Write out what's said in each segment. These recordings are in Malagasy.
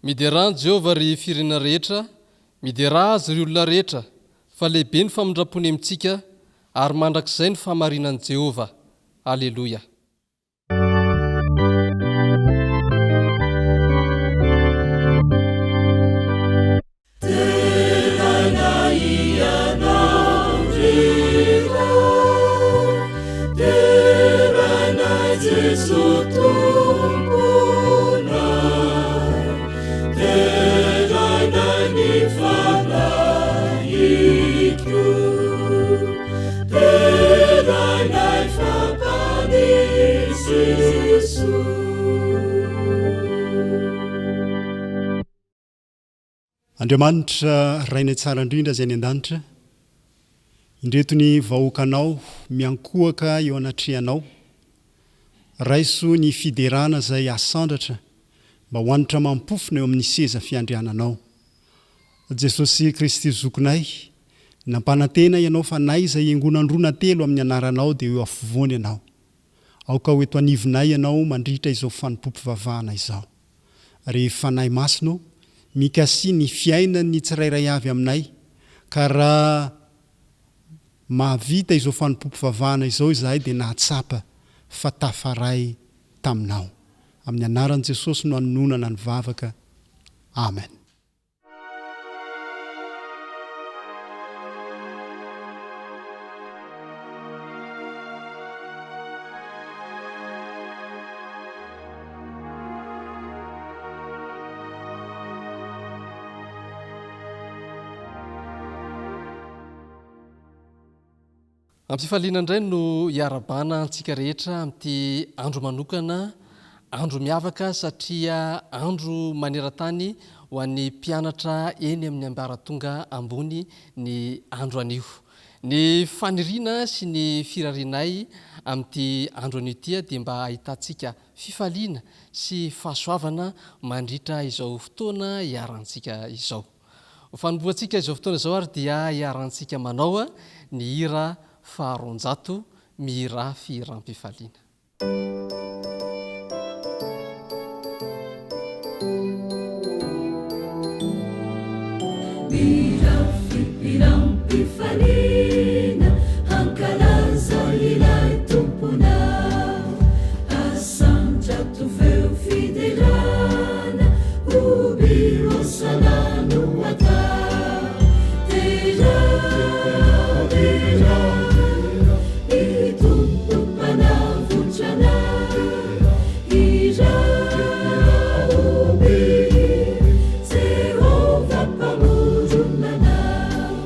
Miderà an'i Jehovah, ry firenena rehetra, miderà azy, ry olona rehetra, fa lehibe ny famindram-pony amintsika, ary mandrakizay ny fahamarinan'i Jehovah. Aleloia. Deraina Ianao ry Ray, deraina Jeso Tomponay, deraina ny Fanahiko, deraina fa Mpamonjy Jeso. Andriamanitra Rainay tsara indrindra izay any an-danitra, indreto ny vahoakanao miankohoka eo anatrehanao. Raiso ny fiderana izay asandratra mba ho hanitra amam-pofona eo amin'ny seza fiandriananao. Jesosy Kristy Zokinay, nampanantena Ianao fa n'aiza iangonan-droa na telo amin'ny anaranao dia eo afovoany Ianao. Aoka ho eto anivonay Ianao mandritra izao fanompoam-pivavahana izao. Ry Fanahy Masina ô, mikasia ny fiainan'ny tsirairay avy aminay, ka raha mahavita izao fanompoam-pivavahana izao izahay dia nahatsapa fa tafaray taminao. Amin'ny anaran'i Jesosy no anononana ny vavaka. Amen. Am-pifaliana indray no iarahabana antsika rehetra amin'ity andro manokana, andro miavaka satria andro maneran-tany ho an'ny mpianatra eny amin'ny ambaratonga ambony ny andro anio. Ny faniriana sy ny firarianay amin'ity andro anio ity dia mba hahitantsika fifaliana sy fahasoavana mandritra izao fotoana iharantsika izao. Ho fanombohantsika izao fotoana izao ary dia iharantsika manao ny hira faharoanjato mihirà fihiram-pifaliana. Mirafy hiram-pifaliana hankalaza ilay Tomponao. Asandrato feo fiderana, hoby hosana no atao. Derao, derao, ny Tompo Mpanavotra anao. Hirao, hoby Jehovah Mpamorona anao.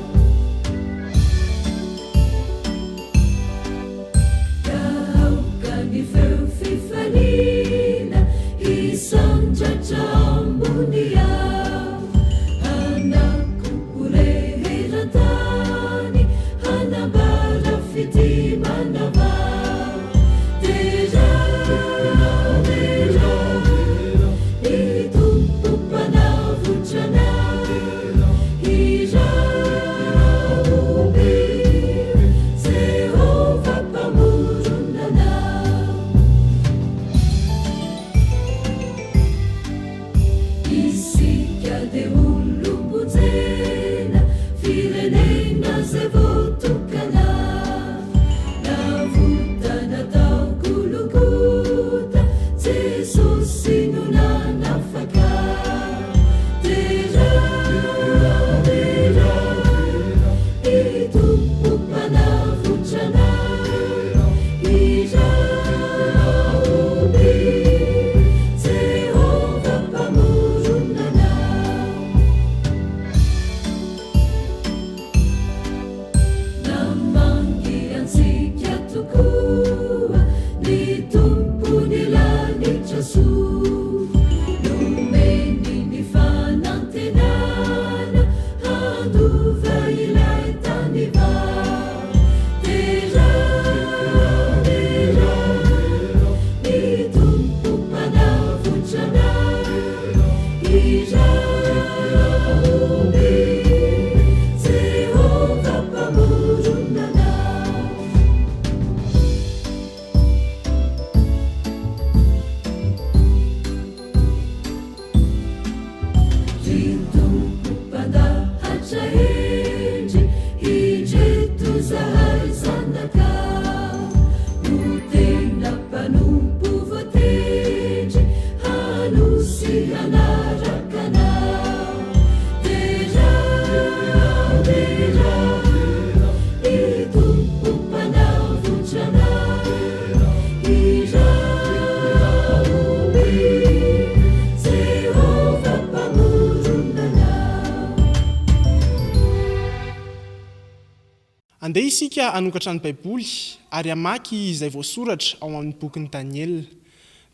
Andeha isika hanokatra ny Baiboly ary hamaky izay voasoratra ao amin'ny bokin'i Daniela.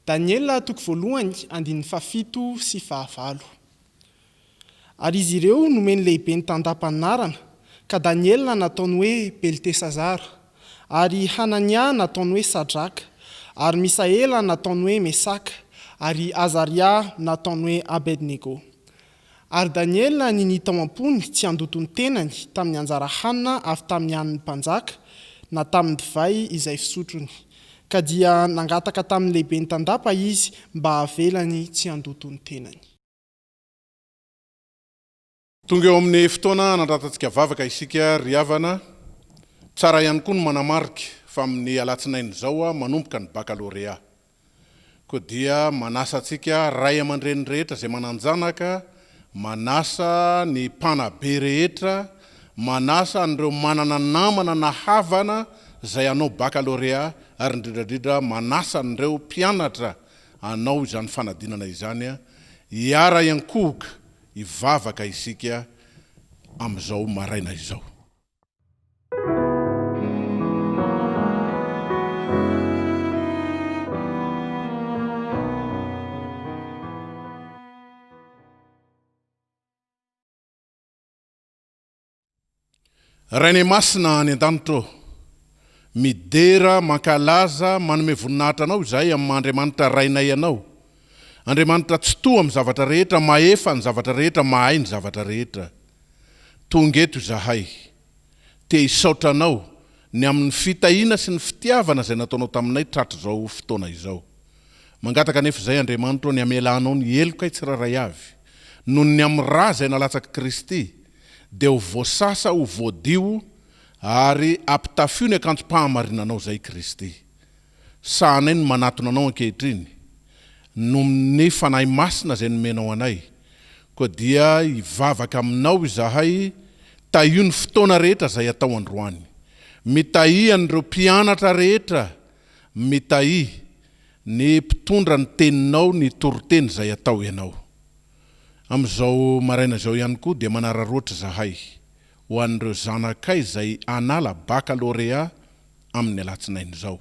Daniela toko voalohany andininy fahafito sy fahavalo. Ary izy ireo nomen'ny lehiben'ny tandapa anarana, ka Daniela nataony hoe Beltesazara, ary Hanania nataony hoe Sadraka, ary Misaela nataony hoe Mesaka, ary Azaria nataony hoe Abednego. Ary Daniela ninia tao am-pony tsy handoto ny tenany tamin'ny anjara hanina avy tamin'ny hanin'ny mpanjaka, na tamin'ny divay izay fisotrony. Ka dia nangataka tamin'ny lehiben'ny tandapa izy mba havelany tsy handoto ny tenany. Tonga eo amin'ny fotoana hanandratantsika vavaka isika ry havana. Tsara ihany koa ny manamarika fa amin'ny alatsinainy izao manomboka ny bakalorea. Koa dia manasa antsika ray aman-dreny rehetra izay manan-janaka, manasa ny mpanabe rehetra, manasa an'ireo manana namana na havana izay hanao bakalorea ary indrindra indrindra manasa an'ireo mpianatra hanao izany fanadinana izany hiara-hiankohoka hivavaka isika amin'izao maraina izao. Rainay Masina any an-danitra ô, midera, mankalaza, manome voninahitra Anao izahay amin'ny maha Andriamanitra Rainay Anao. Andriamanitra Tsitoha amin'ny zavatra rehetra, mahefa ny zavatra rehetra, mahay ny zavatra rehetra. Tonga eto izahay, te hisaotra Anao ny amin'ny fitahiana sy ny fitiavana izay nataonao taminay tratr'izao fotoana izao. Mangataka anefa izahay Andriamanitra ô ny hamelanao ny helokay tsirairay avy, noho ny amin'ny ra izay nalatsak'i Kristy, dia ho voasasa ho voadio ary ampitafio ny akanjom-pahamarinanao izay Kristy. Sahanay ny manatona Anao ankehitriny, noho ny Fanahy Masina izay nomenao anay. Koa dia hivavaka Aminao izahay, tahio ny fotoana rehetra izay atao androany. Mitahia an'ireo mpianatra rehetra, mitahia ny mpitondra ny Teninao, ny toriteny izay atao Ianao. Amin'izao maraina izao ihany koa dia manararaotra izahay ho an'ireo zanakay izay hanala bakalorea amin'ny alatsinainy izao.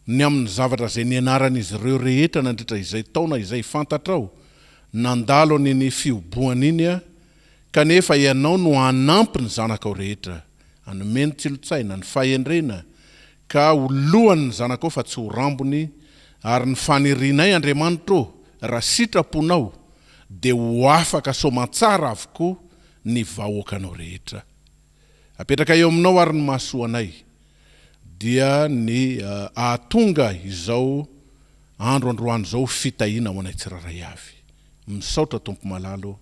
Ny amin'ny zavatra izay nianaran'izy ireo rehetra nandritra izay taona izay fantatrao nandalo an'iny fihobohana iny kanefa ianao no hanampy ny zanakao rehetra, hanome ny tsilontsaina, ny fahendrena ka ho lohany ny zanakao fa tsy ho rambony ary ny fanirianay Andriamanitra ô raha sitraponao dia ho afaka soamantsara avokoa ny vahoakanao rehetra. Apetraka eo aminao ary ny mahasoa anay dia ny ahatonga izao andro androany izao ho fitahiana ho anay tsirairay avy. Misaotra Tompo malala ô.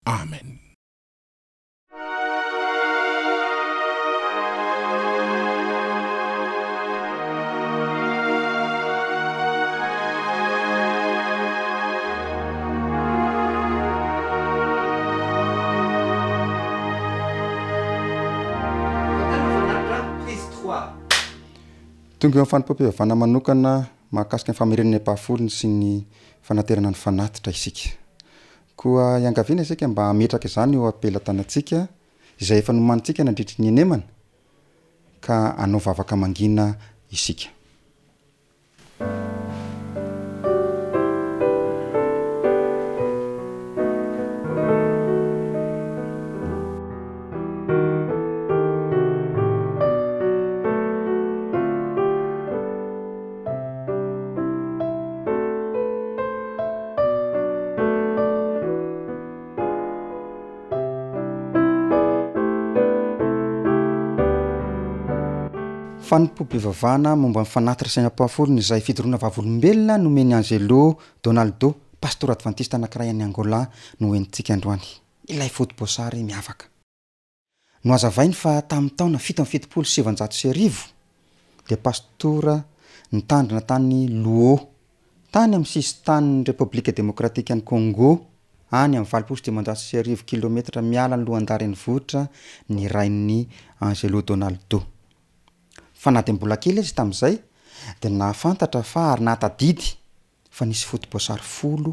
Amen. Tonga eo amin'ny fanompoam-pivavahana manokana mahakasika ny famerenana ny ampahafolony sy ny fanaterana ny fanatitra isika. Koa iangaviana isika mba hametraka izany eo am-pelatanantsika izay efa nomanintsika nandritry ny henemana, ka hanao vavaka mangina isika. Fanompoam-pivavahana momba ny fanatitra sy ny ampahafolony izay fijoroana vavolombelona nomen'i Angelo Donaldo, pastora advantista anankiray any Angola no henontsika androany. Ilay foto-boasary miavaka. Nohazavainy fa tamin'ny taona 1977 dia pastora nitandrina tany Luo, tany amin'ny sisin-tanin'ny Repoblika Demokratikan'i Congo, any amin'ny 1580 kilaometatra miala ny Luanda renivohitra ny rain'i Angelo Donaldo. Fa na dia mbola kely izy tamin'izay dia nahafantatra fa ary nahatadidy fa nisy foto-boasary folo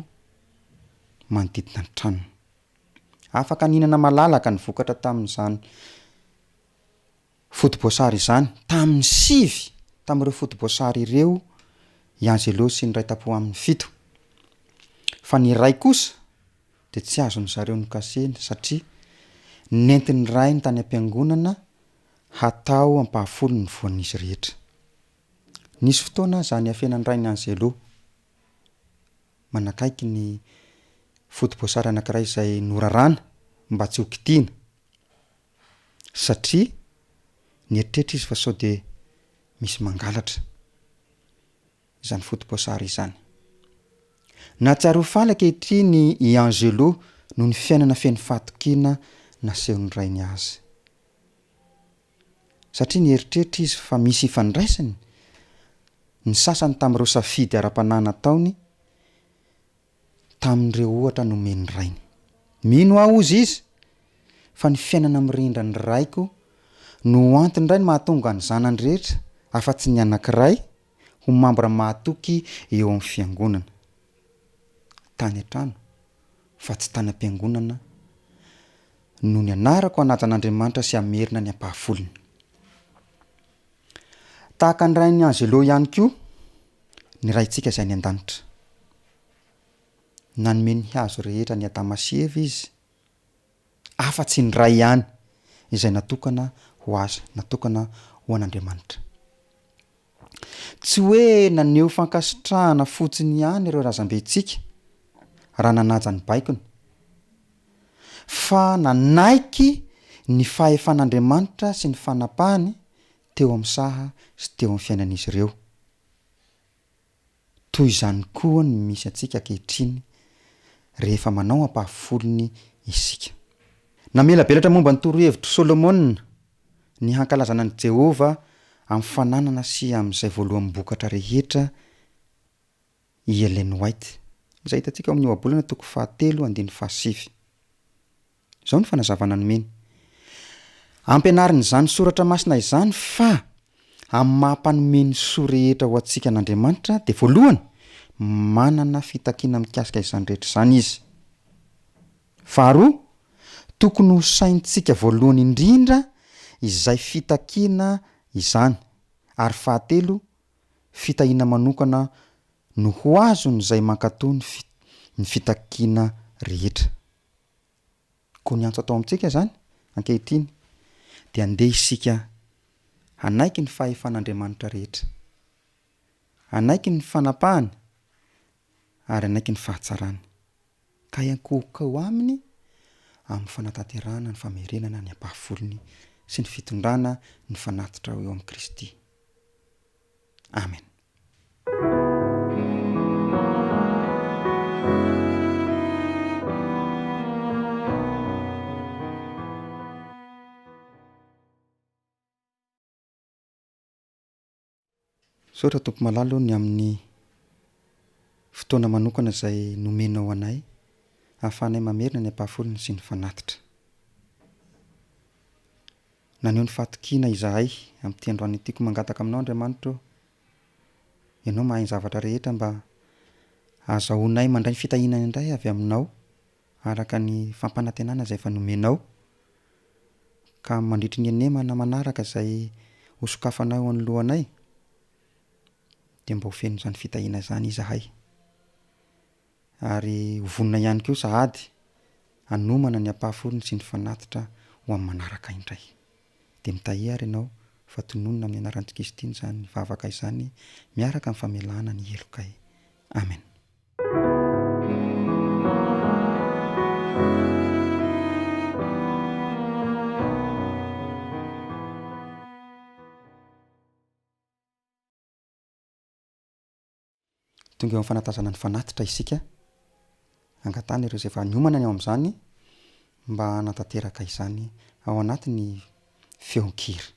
manodidina ny tranony. Afaka nihinana malalaka ny vokatra tamin'izany foto-boasary izany tamin'ny sivy tamin'ireo foto-boasary ireo i Angelo sy ny iray tampo aminy fito. Fa ny iray kosa dia tsy azon'ny zareo nokasihina satria nentin'ny rainy tany am-piangonana hatao ampahafolony ny voan'izy rehetra. Nisy fotoana aza niafenan'ny rain'i Angelo manakaiky ny foto-boasary anankiray izay norarana mba tsy ho kitihina satria nieritreritra izy fa sao dia misy mangalatra izany foto-boasary izany. Nahatsiaro ho faly ankehitriny i Angelo noho ny fiainana feno fahatokiana nasehon'ny rainy azy. Satria nieritreritra izy fa misy ifandraisany ny sasany tamin'ireo safidy ara-panahy nataony tamin'ireo ohatra nomen'ny rainy. Mino aho, hozy izy, fa ny fiainana mirindra ny raiko no ho antony indray ny mahatonga ny zanany rehetra, afa-tsy ny anankiray, ho mambra mahatoky eo amin'ny fiangonana. Tany an-trano, fa tsy tany am-piangonana, no nianarako hanaja an'Andriamanitra sy hamerina ny ampahafolony. Tahaka ny rain'i Angelo ihany koa ny Raintsika izay any an-danitra. Nanome ny hazo rehetra an'i Adama sy Eva Izy, afa-tsy ny iray ihany izay natokana ho Azy, natokana ho an'Andriamanitra. Tsy hoe naneho fankasitrahana fotsiny ihany ireo razambentsika raha nanaja ny baikony, fa nanaiky ny fahefan'Andriamanitra sy ny fanapahany teo amin'ny saha sy teo amin'ny fiainan'izy ireo. Toy izany koa ny misy antsika ankehitriny rehefa manao ampahafolony isika. Namelabelatra momba ny torohevitr'i Solomona ny hankalazana an'i Jehovah amin'ny fananana sy amin'izay voaloham-bokatra rehetra i Ellen White, izay hitantsika ao amin'ny Ohabolana toko fahatelo andininy fahasivy. Izao no fanazavana nomeny, Ampianarin'izany soratra masina izany fa amin'ny maha Mpanome ny soa rehetra ho antsika an'Andriamanitra, dia voalohany, manana fitakiana mikasika izany rehetra izany Izy. Faharoa, tokony ho saintsika voalohany indrindra izay fitakiana izany, ary fahatelo, fitahiana manokana no ho azon'izay mankatò ny fitakiana rehetra. Koa ny antso atao amintsika izany, ankehitriny, dia andeha isika hanaiky ny fahefan'Andriamanitra rehetra, hanaiky ny fanapahany ary hanaiky ny fahatsarany, ka hiankohoka eo aminy amin'ny fanatanterahana ny famerenana ny ampahafolony sy ny fitondrana ny fanatitra ho eo amin'i Kristy. Amen. Misaotra Tompo malala ô ny amin'ny fotoana manokana izay nomenao anay ahafahanay mamerina ny ampahafolony sy ny fanatitra. Naneho ny fahatokiana izahay amin'ity androany ity koa mangataka aminao Andriamanitra ô, Ianao mahay ny zavatra rehetra mba ahazahoanay mandray ny fitahiana indray avy aminao araka ny fampanantenana izay efa nomenao ka mandritry ny henemana manaraka izay ho sokafanao eo anoloanay dia mba ho feno izany fitahiana izany izahay. Ary ho vonona ihany koa sahady hanomana ny ampahafolony sy ny fanatitra ho amin'ny manaraka indray. Dia mitahia ary ianao fa tononina amin'ny anaran'i Tkistiny izany vavaka izany miaraka amin'ny famelana ny helokay. Amen. Tonga eo amin'ny fanatazana ny fanatitra isika. Angatahana ireo izay efa niomana ny ao amin'izany mba hanatanteraka izany ao anatin'ny feon-kira.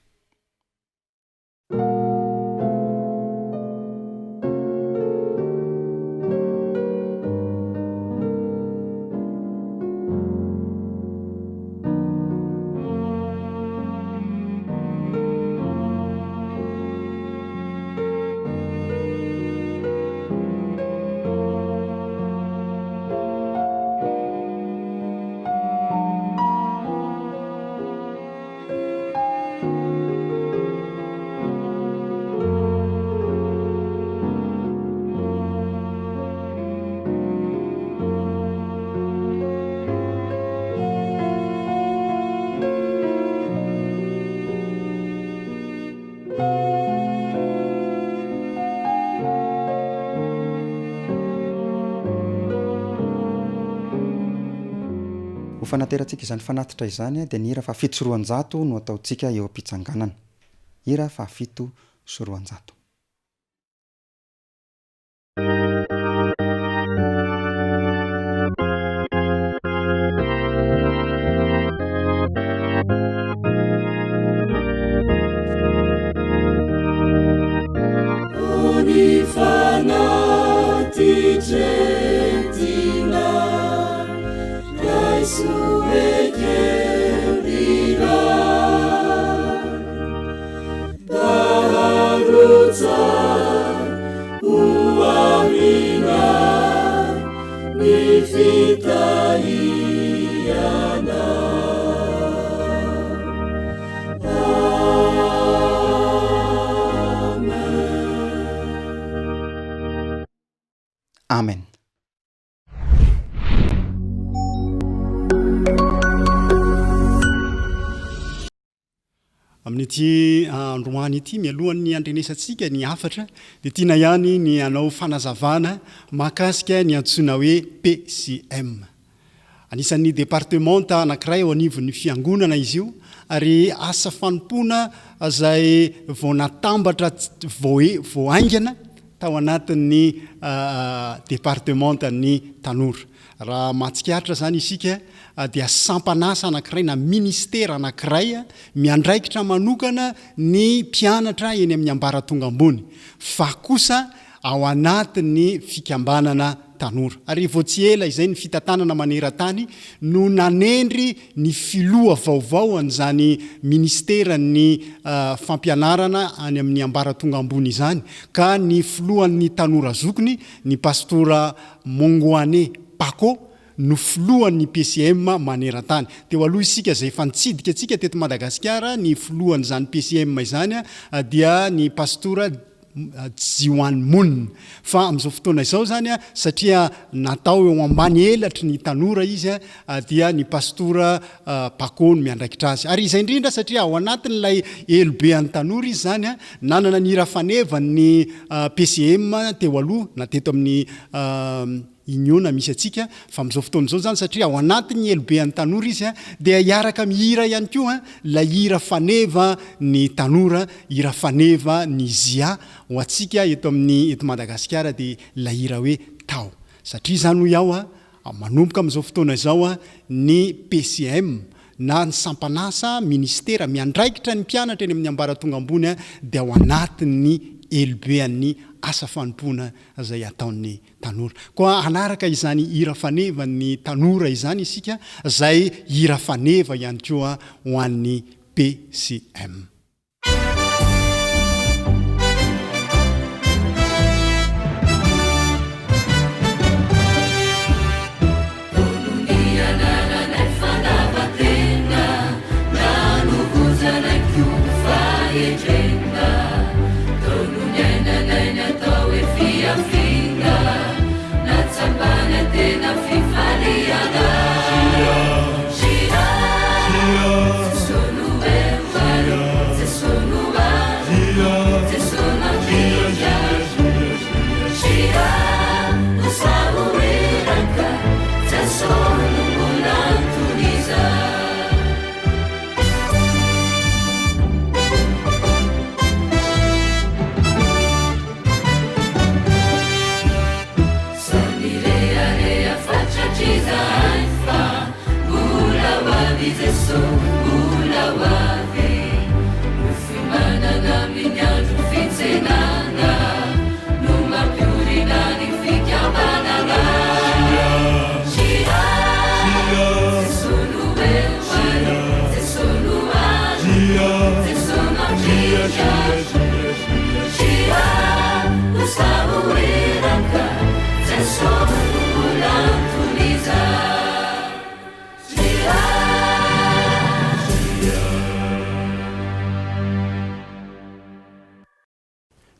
Ho fanaterantsika izany fanatitra izany dia ny hira faha-207 no ataontsika eo am-pitsanganana. Hira faha-207. Amen. Amin'ity androany ity, mialohan'ny handrenesantsika ny hafatra, dia tiana ihany ny hanao fanazavana mahakasika ny antsoina hoe PCM. Anisan'ny departemanta anankiray ao anivon'ny fiangonana izy io, ary asa fanompoana izay vao natambatra vao vao haingana tao anatin'ny departemantan'ny tanora. Raha mahatsikaritra izany isika dia sampan'asa anankiray na ministera anankiray miandraikitra manokana ny mpianatra eny amin'ny ambaratonga ambony fa kosa ao anatin'ny fikambanana tanora. Ary vao tsy ela izay ny fitantanana maneran-tany no nanendry ny filoha vaovao an'izany ministeran'ny fampianarana any amin'ny ambaratonga ambony izany ka ny filohan'ny tanora zokiny ny pastora Mongoane Paco no filohan'ny PCM maneran-tany. Teo aloha isika izay efa nitsidika antsika teto Madagasikara, ny filohan'izany PCM izany dia ny Pastora Jiwan Moon. Fa amin'izao fotoana izao izany, satria natao eo ambany elatry ny tanora izy, dia ny Pastora Paco no miandraikitra azy. Ary izay indrindra satria ao anatin'ilay elobe an'ny tanora izy izany, nanana ny hira faneva ny PCM teo aloha, na teto amin'ny Union misy antsika, fa amin'izao fotoana izao izany satria ao anatin'ny elobe an'ny tanora izy dia hiaraka mihira ihany koa ilay hira faneva ny tanora, hira faneva ny Zia, ho antsika eto amin'ny eto Madagasikara dia ilay hira hoe Tao. Satria izany hoy aho, Manomboka amin'izao fotoana izao ny PCM na ny sampan'asa, ministera, miandraikitra ny mpianatra eny amin'ny ambaratonga ambony dia ao anatin'ny elobean'ny asa fanompoana izay ataon'ny tanora. Koa hanaraka izany hira fanevan'ny tanora izany isika izay hira faneva ihany koa ho an'ny PCM.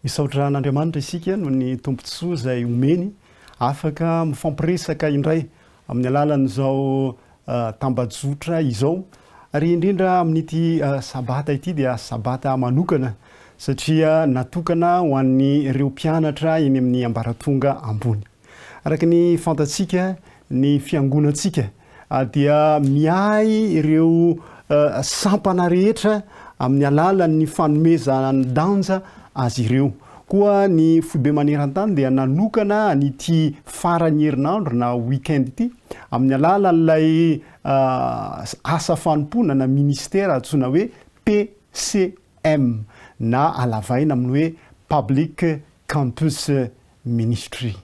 Misaotra an'Andriamanitra isika noho ny tombontsoa izay omeny afaka mifampiresaka indray amin'ny alalan'izao tambajotra izao ary indrindra amin'ity sabata ity dia sabata manokana satria natokana ho an'ireo mpianatra eny amin'ny ambaratonga ambony. Araka ny fantatsika, ny fiangonantsika dia miahy ireo sampana rehetra amin'ny alalan'ny fanomezan-danja azy ireo. Koa ny Foibe Maneran-tany dia nanokana an'ity faran'ny herinandro na week-end ity amin'ny alalan'ilay asa fanompoana na ministera antsoina hoe PCM na alavaina amin'ny hoe Public Campus Ministry.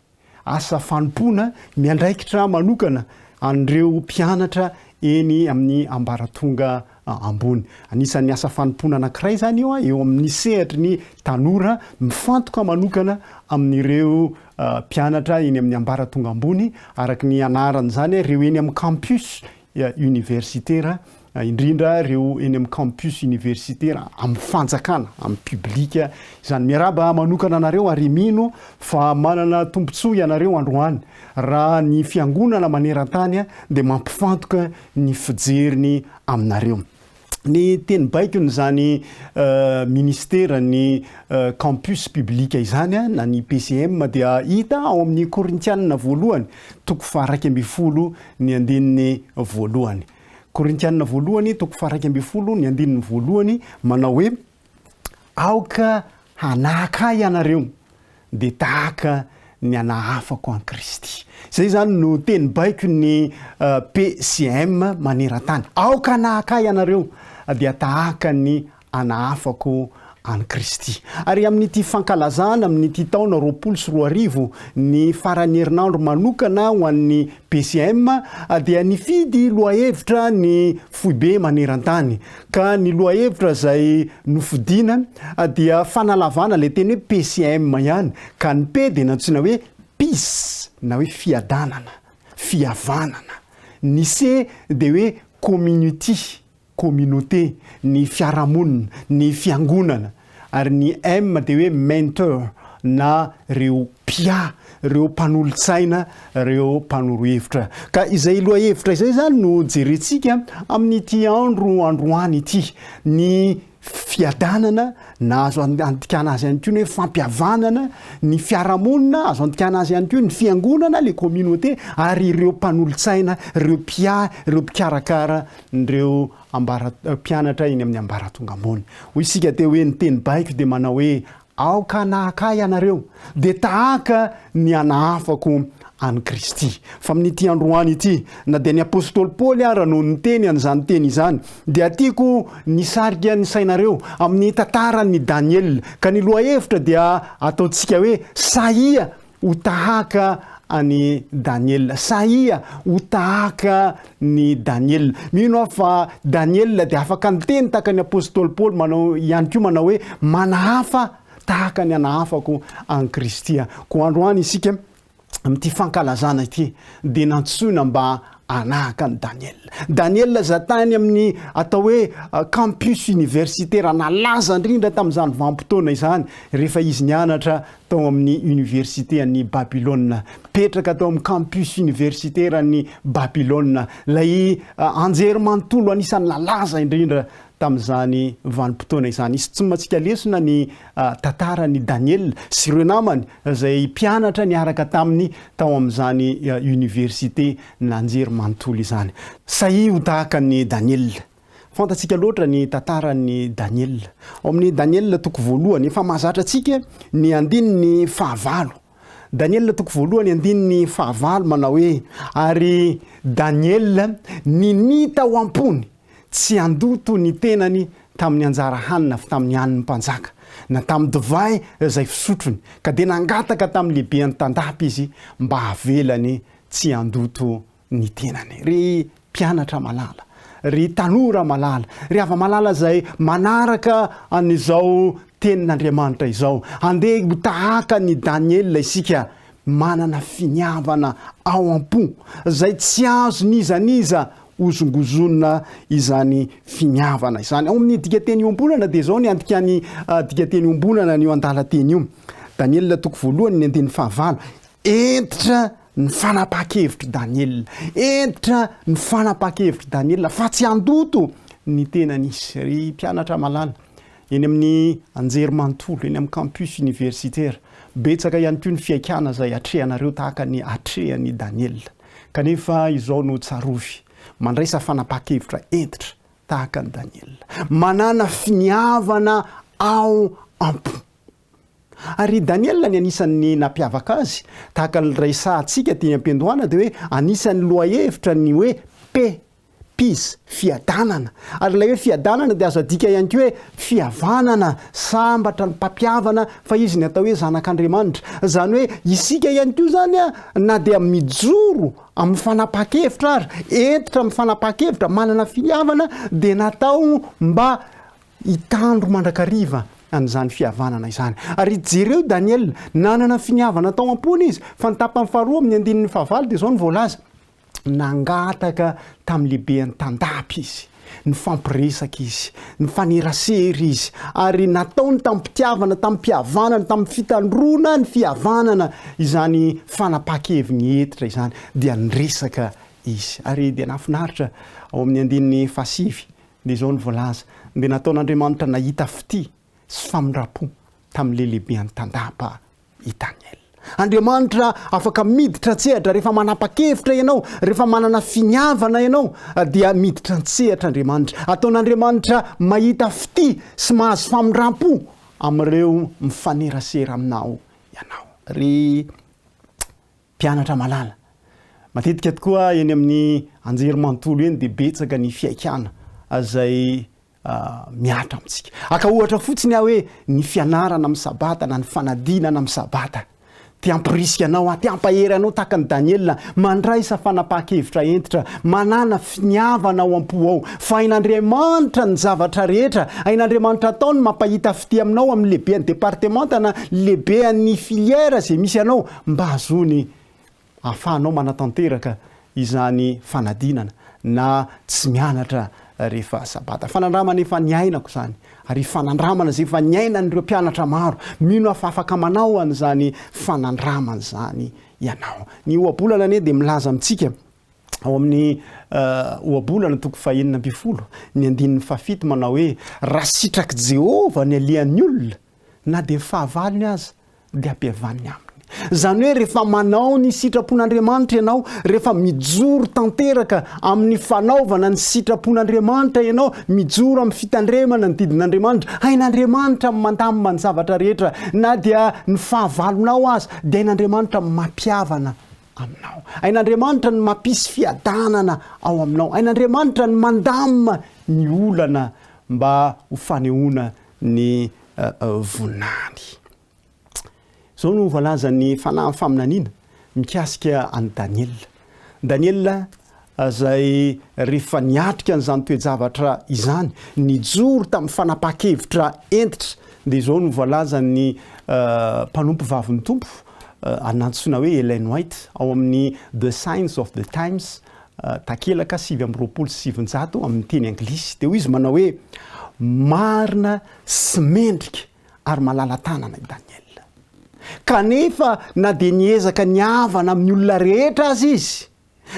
Asa fanompoana miandraikitra manokana an'ireo mpianatra eny amin'ny ambaratonga ambony. Anisan'ny asa fanompoana anankiray izany io eo amin'ny sehatry ny tanora, mifantoka manokana amin'ireo mpianatra eny amin'ny ambaratonga ambony, araka ny anaran'izany, ireo eny amin'ny campus universitera, indrindra ireo eny amin'ny campus universitera amin'ny fanjakana, amin'ny public izany. Miarahaba manokana anareo ary mino fa manana tombontsoa ianareo androany raha ny fiangonana maneran-tany dia mampifantoka ny fijeriny aminareo. Ny teny baikon'izany ministeran'ny campus public izany na ny PCM dia hita ao amin'ny Korintianina voalohany toko faha-11 ny andininy voalohany. Korintianina voalohany toko faha-11 ny andininy voalohany manao hoe, Aoka hanahaka ahy ianareo, dia tahaka ny anahafako an'i Kristy. Izay izany no teny baikon'ny PCM maneran-tany. Aoka hanahaka ahy ianareo, dia tahaka ny anahafako an'i Kristy. Ary amin'ity fankalazana amin'ity taona 2020 ny faran'ny herinandro manokana ho an'ny PCM dia nifidy lohahevitra ny foibe maneran-tany. Ka ny lohahevitra izay nofidina dia fanalavana ilay teny hoe PCM ihany, ka ny P dia nantsoina hoe Peace na hoe fiadanana, fihavanana. Ny C dia hoe Community communauté, ny fiarahamonina, ny fiangonana, ary ny M dia hoe mentor na ireo mpiahy, ireo mpanolotsaina, ireo mpanoro hevitra. Ka izay lohahevitra izay izany no jerentsika amin'ity andro androany ity, ny fiadanana na azo andikana azy ihany koa ny hoe fampihavanana, ny fiarahamonina, azo andikana azy ihany koa ny fiangonana, le communauté, ary ireo mpanolotsaina, ireo mpiahy, ireo mpikarakara ireo ambara, mpianatra eny amin'ny ambaratonga ambony. Hoy isika teo hoe ny teny baiko dia manao hoe Aoka hanahaka ahy ianareo, dia tahaka ny hanahafako an'i Kristy. Fa amin'ity androany ity, na dia ny apostoly Paoly ara no niteny an'izany teny izany, dia tiako nisarika ny sainareo amin'ny tantaran'i Daniela, ka ny lohahevitra dia ataontsika hoe Sahia ho tahaka an'i Daniela. Sahia ho tahaka ny Daniela. Mino aho fa Daniela dia afaka niteny tahaka ny apostoly Paoly manao ihany koa manao hoe manahafa tahaka ny anahafako an'i Kristy aho. Koa androany isika amin'ity fankalazana ity dia nantsoina mba hanahaka an'i Daniela. Daniela izay tany amin'ny atao hoe campus universitaire nalaza indrindra tamin'izany vanim-potoana izany rehefa izy nianatra tao amin'ny Oniversite an'i Babylona. Mipetraka tao amin'ny campus universitaire an'i Babylona, ilay anjerimanontolo anisan'ny nalaza indrindra tamin'izany vanim-potoana izany. Isintomantsika lesona ny tantaran'i Daniela sy ireo namany izay mpianatra niaraka taminy tao amin'izany oniversite nanjerimanontolo izany. Sahia ho tahaka an'i Daniela. Fantatsika loatra ny tantaran'i Daniela. Ao amin'ny Daniela toko voalohany, efa mahazatra antsika ny andininy fahavalo. Daniela toko voalohany andininy fahavalo manao hoe, Ary Daniela ninia tao am-pony tsy handoto ny tenany tamin'ny anjara hanina avy tamin'ny hanin'ny mpanjaka, na tamin'ny divay izay fisotrony, ka dia nangataka tamin'ny lehibean'ny tandapa izy mba havelany tsy handoto ny tenany. Ry mpianatra malala, ry tanora malala, ry hava-malala izay manaraka an'izao Tenin'Andriamanitra izao, andeha ho tahaka an'i Daniela isika, manana finiavana ao am-po izay tsy azon'iza n'iza. hozongozonina izany finiavana izany. Ao amin'ny dikanteny iombonana dia izao ny andikan'ny dikanteny iombonana an'io andalan-teny io. Daniela toko voalohany ny andininy fahavalo. Hentitra ny fanapahan-kevitr'i Daniela. Hentitra ny fanapahan-kevitr'i Daniela fa tsy handoto ny tenany izy. Ry mpianatra malala, eny amin'ny anjerimanontolo, eny amin'ny campus universitaire, betsaka ihany koa ny fihaikana izay atrehanareo tahaka ny atrehan'i Daniela. Kanefa izao no tsarovy, mandraisa fanapahan-kevitra hentitra tahaka an'i Daniela. Manàna finiavana ao am-po. Ary i Daniela ny anisan'ny nampiavaka azy, tahaka ny resahantsika teny am-piandohana dia hoe anisan'ny lohahevitra ny hoe paix, peace, fiadanana. Ary ilay hoe fiadanana dia azo adika ihany koa hoe fihavanana, sambatra ny mpampihavana fa izy ny atao hoe zanak'Andriamanitra. Izany hoe isika ihany koa izany na dia mijoro amin'ny fanapahan-kevitra ary, hentitra amin'ny fanapahan-kevitra, manana finiavana dia natao mba hitandro mandrakariva an'izany fihavanana izany. Ary jereo Daniela, nanana finiavana tao am-pony izy, fa ny tapany faharoa amin'ny andininy fahavalo dia izao no voalaza, Nangataka tamin'ny lehiben'ny tandapa izy, nifampiresaka izy, nifanerasera izy, ary nataony tamim-pitiavana, tamim-pihavanana, tamin'ny fitandroana ny fihavanana izany fanapahan-keviny hentitra izany, dia niresaka izy. Ary dia nahafinaritra ao amin'ny andininy fahasivy Dia izao no voalaza, Dia nataon'Andriamanitra nahita fitia sy famindram-po tamin'ilay lehiben'ny tandapa i Daniela. Andriamanitra afaka miditra an-tsehatra rehefa manapa-kevitra ianao, rehefa manana finiavana ianao, dia miditra an-tsehatra Andriamanitra. Ataon'Andriamanitra mahita fitia sy mahazo famindram-po amin'ireo mifanerasera aminao ianao. Ry Mpianatra malala. Matetika tokoa eny amin'ny anjerimanontolo eny dia betsaka ny fihaikana izay mihatra amintsika. Haka ohatra fotsiny aho hoe ny fianarana amin'ny sabata na ny fanadinana amin'ny sabata. Te hampirisika anao aho, te hampahery anao tahaka an'i Daniela, mandraisa fanapahan-kevitra hentitra, manàna finiavana ao am-po ao fa hain'Andriamanitra ny zavatra rehetra, hain'Andriamanitra atao ny mampahita fitia aminao amin'ny lehiben'ny departemanta na lehiben'ny filière izay misy anao mba hahazoany ahafahanao manatanteraka izany fanadinana na tsy mianatra rehefa sabata. Fanandramana efa niainako izany ary fanandramana izay efa niainan'ireo mpianatra maro. Mino aho fa afaka manao an'izany fanandramana izany ianao. Ny ohabolana anie dia milaza amintsika ao amin'ny Ohabolana toko fahenina ambinifolo ny andininy fahafito manao hoe, Raha sitrak'i Jehovah ny alehan'ny olona, na dia ny fahavalony aza dia ampihavaniny aminy. Izany hoe rehefa manao ny sitrapon'Andriamanitra ianao, rehefa mijoro tanteraka amin'ny fanaovana ny sitrapon'Andriamanitra ianao, mijoro amin'ny fitandremana ny didin'Andriamanitra, hain'Andriamanitra ny mandamina ny zavatra rehetra, na dia ny fahavalonao aza dia hain'Andriamanitra ny mampihavana aminao. Hain'Andriamanitra ny mampisy fiadanana ao aminao. Hain'Andriamanitra ny mandamina ny olana mba ho fanehoana ny voninahiny. Izao no voalazan'ny fanahin'ny faminaniana mikasika an'i Daniela. Daniela izay rehefa niatrika an'izany toe-javatra izany, nijoro tamin'ny fanapahan-kevitra hentitra, dia izao no voalazan'ny mpanompo vavin'ny Tompo, nantsoina hoe Ellen White, ao amin'ny The Signs of the Times, takelaka 929 amin'ny teny anglisy. Dia hoy izy manao hoe, Marina sy mendrika ary malala-tanana i Daniela. Kanefa na dia niezaka nihavana amin'ny olona rehetra aza izy,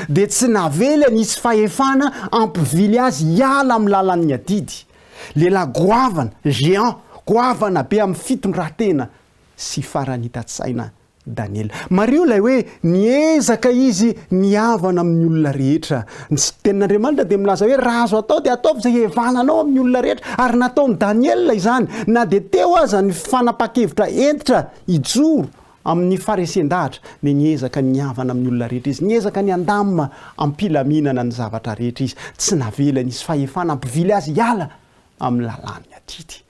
dia tsy navelany hisy fahefana hampivily azy hiala amin'ny lalan'ny adidy. Lehilahy goavana, géant, goavana be amin'ny fitondran-tena sy faranita-tsaina Daniela. Mariho ilay hoe niezaka izy nihavana amin'ny olona rehetra. Ny Tenin'Andriamanitra dia milaza hoe raha azo atao dia ataovy izay hihavananao amin'ny olona rehetra. Ary nataon'i Daniela izany na dia teo aza ny fanapahan-kevitra hentitra hijoro amin'ny faharesen-dahatra dia niezaka nihavana amin'ny olona rehetra izy. Niezaka ny handamina am-pilaminana ny zavatra rehetra izy. Tsy navelany hisy fahefana hampivily azy hiala amin'ny lalàn'ny adidy.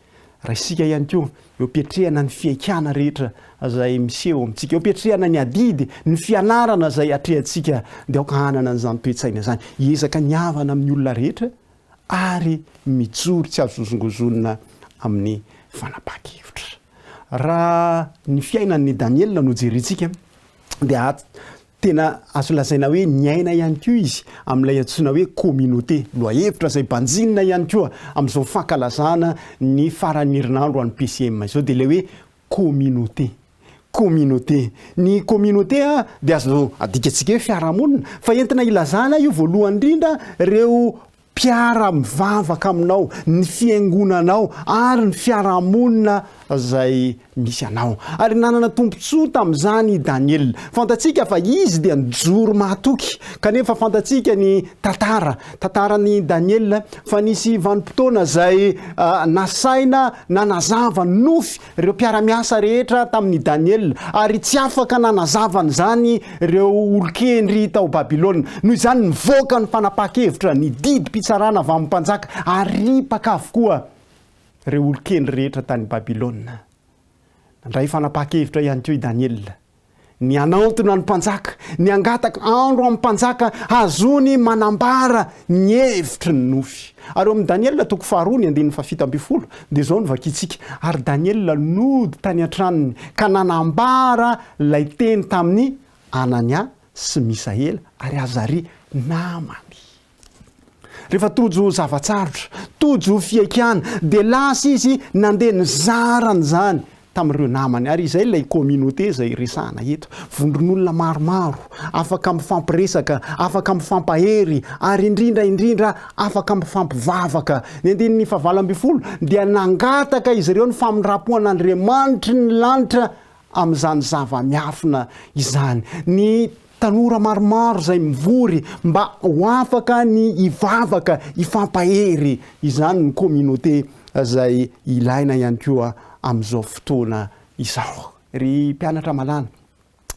Raisika ihany koa eo am-piatrehana ny fihaikana rehetra izay miseho amintsika, eo am-piatrehana ny adidy, ny fianarana izay atrehantsika, dia aoka hanana an'izany toe-tsaina izany, hiezaka ny havana amin'ny olona rehetra ary mijoro tsy azo hozongozonina amin'ny fanapahan-kevitra. Raha ny fiainan'i Daniela no jerentsika dia. Tena azo lazaina hoe niaina ihany koa izy amin'ilay antsoina hoe communauté, lohahevitra izay banjinina ihany koa amin'izao fankalazana ny faran'ny herinandro an'ny PCM izao dia ilay hoe communauté. Communauté. Ny communauté dia azo adikantsika hoe fiarahamonina fa entina ilazana io voalohany indrindra ireo mpiara-mivavaka aminao, ny fiangonanao ary ny fiarahamonina izay misy anao. Ary nanana tombontsoa tamin'izany i Daniela. Fantatsika fa izy dia nijoro mahatoky, kanefa fantatsika ny tantara, tantaran'i Daniela, fa nisy vanim-potoana izay nasaina nanazava nofy ireo mpiara-miasa rehetra tamin'i Daniela, ary tsy afaka nanazava an'izany ireo olon-kendry tao Babylona. Noho izany, nivoaka ny fanapahan-kevitra, ny didim-pitsarana avy amin'ny mpanjaka, ary ripaka avokoa ireo olon-kendry rehetra tany Babylona. Nandray fanapahan-kevitra ihany koa i Daniela. Ny hanantona ny mpanjaka, ny hangataka andro amin'ny mpanjaka hahazoany manambara ny hevitry ny nofy. Ary eo amin'i Daniela toko faharoa ny andininy fahafito ambinifolo dia izao no vakintsika, Ary Daniela nody tany an-tranony ka nanambara ilay teny tamin'i Anania sy Misaela ary Azaria namany. Rehefa tojo zava-tsarotra, tojo fihaikana, dia lasa izy nandeha nizara an'izany tamin'ireo namany. Ary izay ilay communauté izay resahana eto. Vondron'olona maromaro, afaka mifampiresaka, afaka mifampahery, ary indrindra indrindra afaka mifampivavaka. Ny andininy fahavalo ambinifolo dia nangataka izy ireo ny famindram-po an'Andriamanitry ny lanitra amin'izany zava-miafina izany. Ny Tanora maromaro izay mivory mba ho afaka ny hivavaka, hifampahery. Izany ny communauté izay ilaina ihany koa amin'izao fotoana izao. Ry mpianatra malala,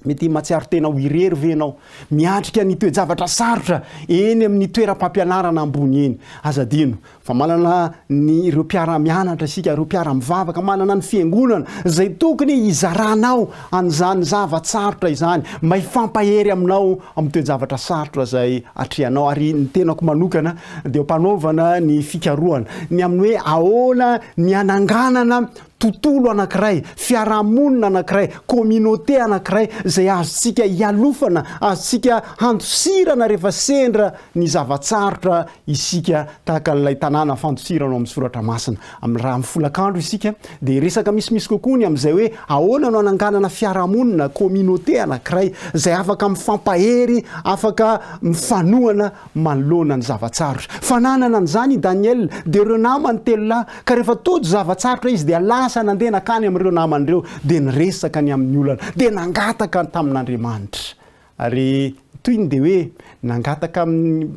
mety mahatsiaro tena ho irery ve ianao miatrika ny toe-javatra sarotra eny amin'ny toeram-pampianarana ambony eny? Aza adino Fa manana ny ireo mpiara-mianatra isika, ireo mpiara-mivavaka, manana ny fiangonana izay tokony hizaranao an'izany zava-tsarotra izany, mba hifampahery aminao amin'ny toe-javatra sarotra izay atrehanao. Ary ny tenako manokana dia am-panaovana ny fikarohana ny amin'ny hoe ahoana ny hananganana tontolo anankiray, fiarahamonina anankiray, communauté anankiray izay azontsika hialofana, azontsika handosirana rehefa sendra ny zava-tsarotra isika tahaka an'ilay tanàna fandosirana ao amin'ny soratra masina. Amin'ny raha amin'ny folakandro isika dia hiresaka misimisy kokoa ny amin'izay hoe ahoana no hananganana fiarahamonina, communauté, anankiray izay afaka mifampahery, afaka mifanohana manoloana ny zava-tsarotra. Fa nanana an'izany i Daniel, dia ireo namany telo lahy, ka rehefa tojo zava-tsarotra izy dia lasa nandeha nankany amin'ireo namany ireo dia niresaka ny amin'ny olana, dia nangataka tamin'Andriamanitra. Ary ny tohiny dia hoe, nangataka amin'ny,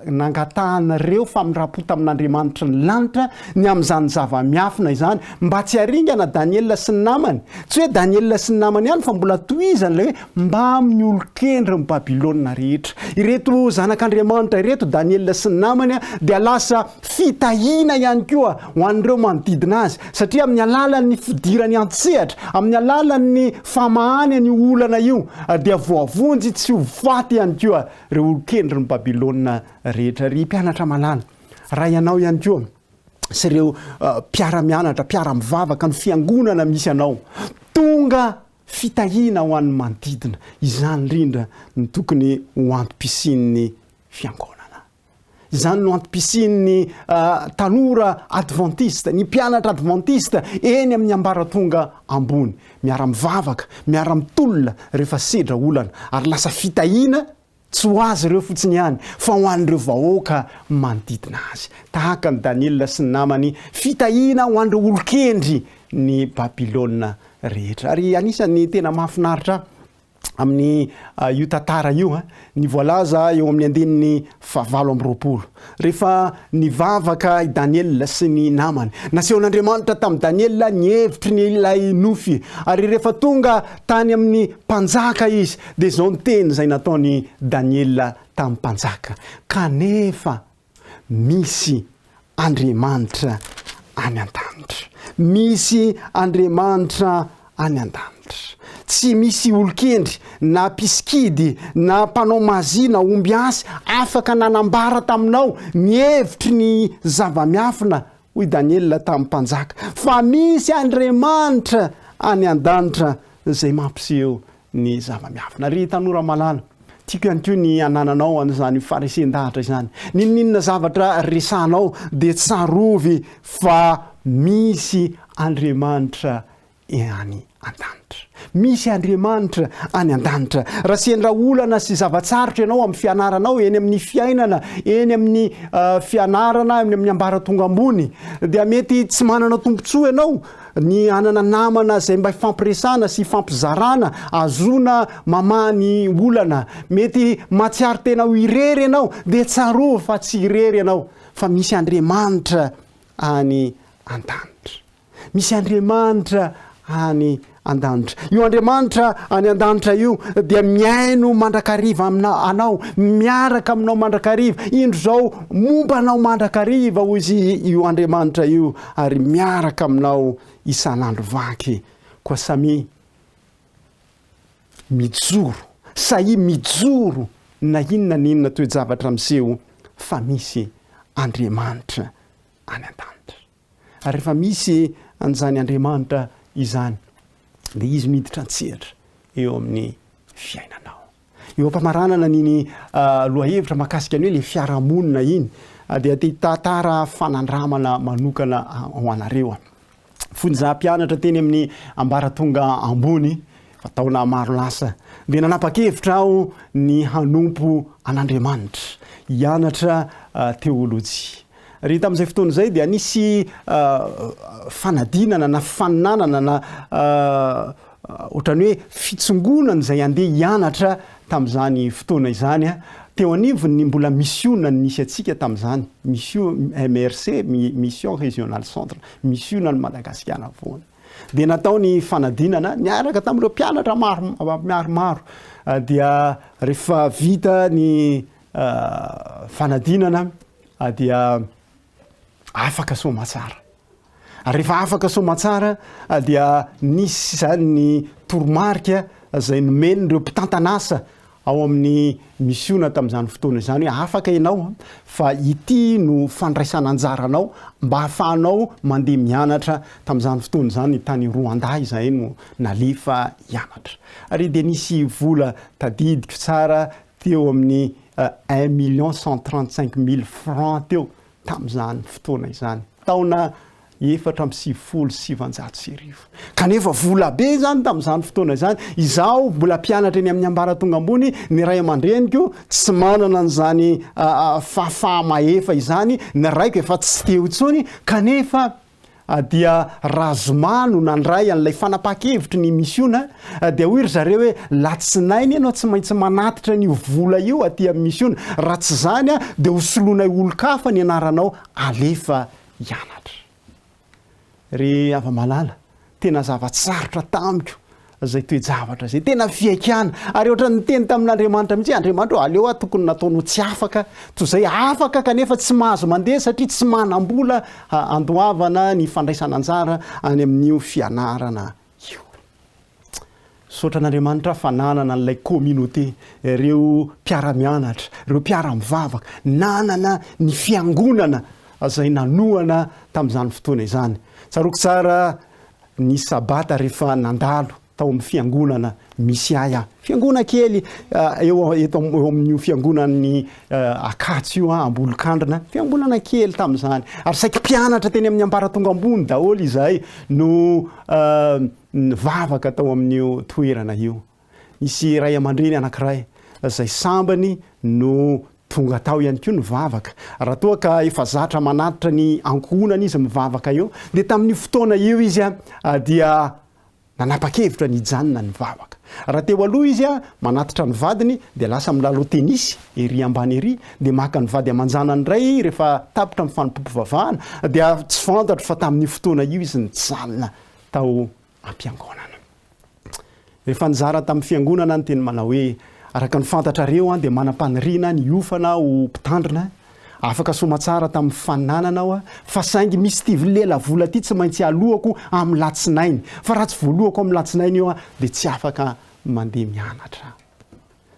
nangatahanareo famindram-po tamin'Andriamanitry ny lanitra ny amin'izany zava-miafina izany, mba tsy haringana Daniela sy ny namany. Tsy hoe Daniela sy ny namany ihany, fa mbola tohizany ilay hoe mbamin'ny olon-kendrin'i Babylona rehetra. Ireto zanak'Andriamanitra ireto, Daniela sy ny namany, dia lasa fitahiana ihany koa ho an'ireo manodidina azy, satria amin'ny alalan'ny fidirany an-tsehatra, amin'ny alalan'ny famahany an'io olana io, dia voavonjy tsy ho faty ihany koa ireo olon-kendrin'i Babylona rehetra. Ry mpianatra malala, raha ianao ihany koa sy ireo mpiara-mianatra, mpiara-mivavaka, ny fiangonana misy anao, tonga fitahiana ho an'ny manodidina, izany indrindra no tokony ho antom-pisian'ny fiangonana. Izany no antom-pisian'ny tanora advantista, ny mpianatra advantista eny amin'ny ambaratonga ambony. Miara-mivavaka, miara-mitolona rehefa sedra olana, ary lasa fitahiana tsy ho azy ireo fotsiny ihany fa ho an'ireo vahoaka manodidina azy. Tahaka an'i Daniela sy ny namany, fitahiana ho an'ireo olon-kendry ny Babylona rehetra. Ary anisan'ny tena mahafinaritra ahy amin'ny io tantara io ny voalaza eo amin'ny andininy fahavalo amby 20. Rehefa nivavaka i Daniela sy ny namany, nasehon'Andriamanitra tamin'i Daniela ny hevitry ny ilay nofy, ary rehefa tonga tany amin'ny mpanjaka izy, dia izao ny teny izay nataon'i Daniela tamin'ny mpanjaka, Kanefa Misy Andriamanitra any an-danitra. Misy Andriamanitra any an-danitra. Tsy misy olon-kendry na mpisikidy na mpanao mazia na ombiasy afaka nanambara taminao ny hevitry ny zava-miafina, hoy Daniela tamin'ny mpanjaka, fa misy Andriamanitra any an-danitra izay mampiseho. ny zava-miafina. Ry tanora malala, tiako ihany koa ny hanananao an'izany faharesen-dahatra izany. N'inon'inona zavatra resahanao dia tsarovy fa misy Andriamanitra any an-danitra. Misy Andriamanitra any an-danitra. Raha sendra olana sy zava-tsarotra ianao amin'ny fianaranao, eny amin'ny fiainana, eny amin'ny fianarana, eny amin'ny ambaratonga ambony, dia mety tsy manana tombontsoa ianao ny hanana namana izay mba hifampiresahana sy hifampizarana, ahazoana mamaha ny olana. Mety mahatsiaro tena ho irery ianao, dia tsarovy fa tsy irery ianao, fa misy Andriamanitra any an-danitra. Misy Andriamanitra any an-danitra. Io Andriamanitra any an-danitra io dia mihaino mandrakariva amina anao, miaraka aminao mandrakariva. Indro izao momba anao mandrakariva hoy izy io Andriamanitra io ary miaraka aminao isan'andro vaky. Koa samia mijoro, sahia mijoro na inona na inona toe-javatra miseho fa misy Andriamanitra any an-danitra. Ary rehefa misy an'izany Andriamanitra izany, dia Izy miditra an-tsehatra eo amin'ny fiainanao. Eo am-pamaranana an'iny lohahevitra mahakasika ny hoe ilay fiarahamonina iny, dia te hitantara fanandramana manokana ho anareo aho. Fony izaho mpianatra teny amin'ny ambaratonga ambony, efa taona maro lasa, dia nanapa-kevitra aho ny hanompo an'Andriamanitra, hianatra teolojia. Ry tamin'izay fotoana izay dia nisy fanadinana na fifaninanana na ohatran'ny hoe fitsongonana izay handeha hianatra tamin'izany fotoana izany teo anivon'ny mbola misiona nisy antsika tamin'izany, mission MRC, Mission Régionale Centre, misionan'i Madagasikara afovoany. Dia natao ny fanadinana niaraka tamin'ireo mpianatra maro maromaro dia rehefa vita ny fanadinana dia afaka soamatsara. Ary rehefa afaka soamatsara dia nisy izany ny toromarika izay nomen'ireo mpitantana asa ao amin'ny misiona tamin'izany fotoana izany hoe afaka ianao fa ity no fandraisana anjaranao mba hahafahanao mandeha mianatra tamin'izany fotoana izany tany Rwanda izahay no nalefa hianatra. Ary dia nisy vola tadidiko tsara teo amin'ny un million cent 35 mille francs teo tamin'izany fotoana izany, taona 1994. Kanefa vola be izany tamin'izany fotoana izany. Izaho mbola mpianatra eny amin'ny ambaratonga ambony, ny ray aman-dreniko tsy manana an'izany fahafaha-mahefa izany, ny raiko efa tsy teo intsony, kanefa dia raha zoma no nandray an'ilay fanapahan-kevitry ny misiona dia hoy ry zareo hoe latsinainy ianao tsy maintsy manatitra an'io vola io aty amin'ny misiona, raha tsy izany dia ho soloinay olon-kafa ny anaranao alefa hianatra. Ry hava-malala, tena zava-tsarotra tamiko izay toe-javatra izay. Tena fihaikana. Ary ohatran'ny niteny tamin'Andriamanitra mihitsy hoe, Andriamanitra ô, aleo aho tokony nataonao tsy afaka, toy izay afaka kanefa tsy mahazo mandeha satria tsy manam-bola handoavana ny fandraisana anjara any amin'io fianarana io. Misaotra an'Andriamanitra aho fa nanana an'ilay communauté, ireo mpiara-mianatra, ireo mpiara-mivavaka, nanana ny fiangonana izay nanohana tamin'izany fotoana izany. Tsaroako tsara ny sabata rehefa nandalo tao amin'ny fiangonana misy ahy aho. Fiangona kely eo eto eo amin'io fiangonan'ny Ankatso io Ambolokandrina, fiangonana kely tamin'izany. Ary saiky mpianatra teny amin'ny ambaratonga ambony daholo izahay no nivavaka tao amin'io toerana io. Nisy ray aman-dreny anankiray izay sambany no tonga tao ihany koa nivavaka. Raha toa ka efa zatra manatitra ny ankohonany izy mivavaka eo, dia tamin'io fotoana io izy dia nanapa-kevitra ny hijanona nivavaka. Raha teo aloha izy manatitra ny vadiny dia lasa milalao tenisy ery ambany ery, dia maka ny vady aman-janany indray rehefa tapitra ny fanompoam-pivavahana, dia tsy fantatro fa tamin'io fotoana io izy nijanona tao am-piangonana. Rehefa nizara tamin'ny fiangonana ny teny manao hoe, Araka ny fantatrareo aho dia manam-paniriana ny hiofana ho mpitandrina, afaka soamatsara tamin'ny fananana aho, fa saingy misy ity lelavola ity tsy maintsy aloako amin'ny latsinainy, fa raha tsy voalohako amin'ny latsinainy io aho dia tsy afaka mandeha mianatra.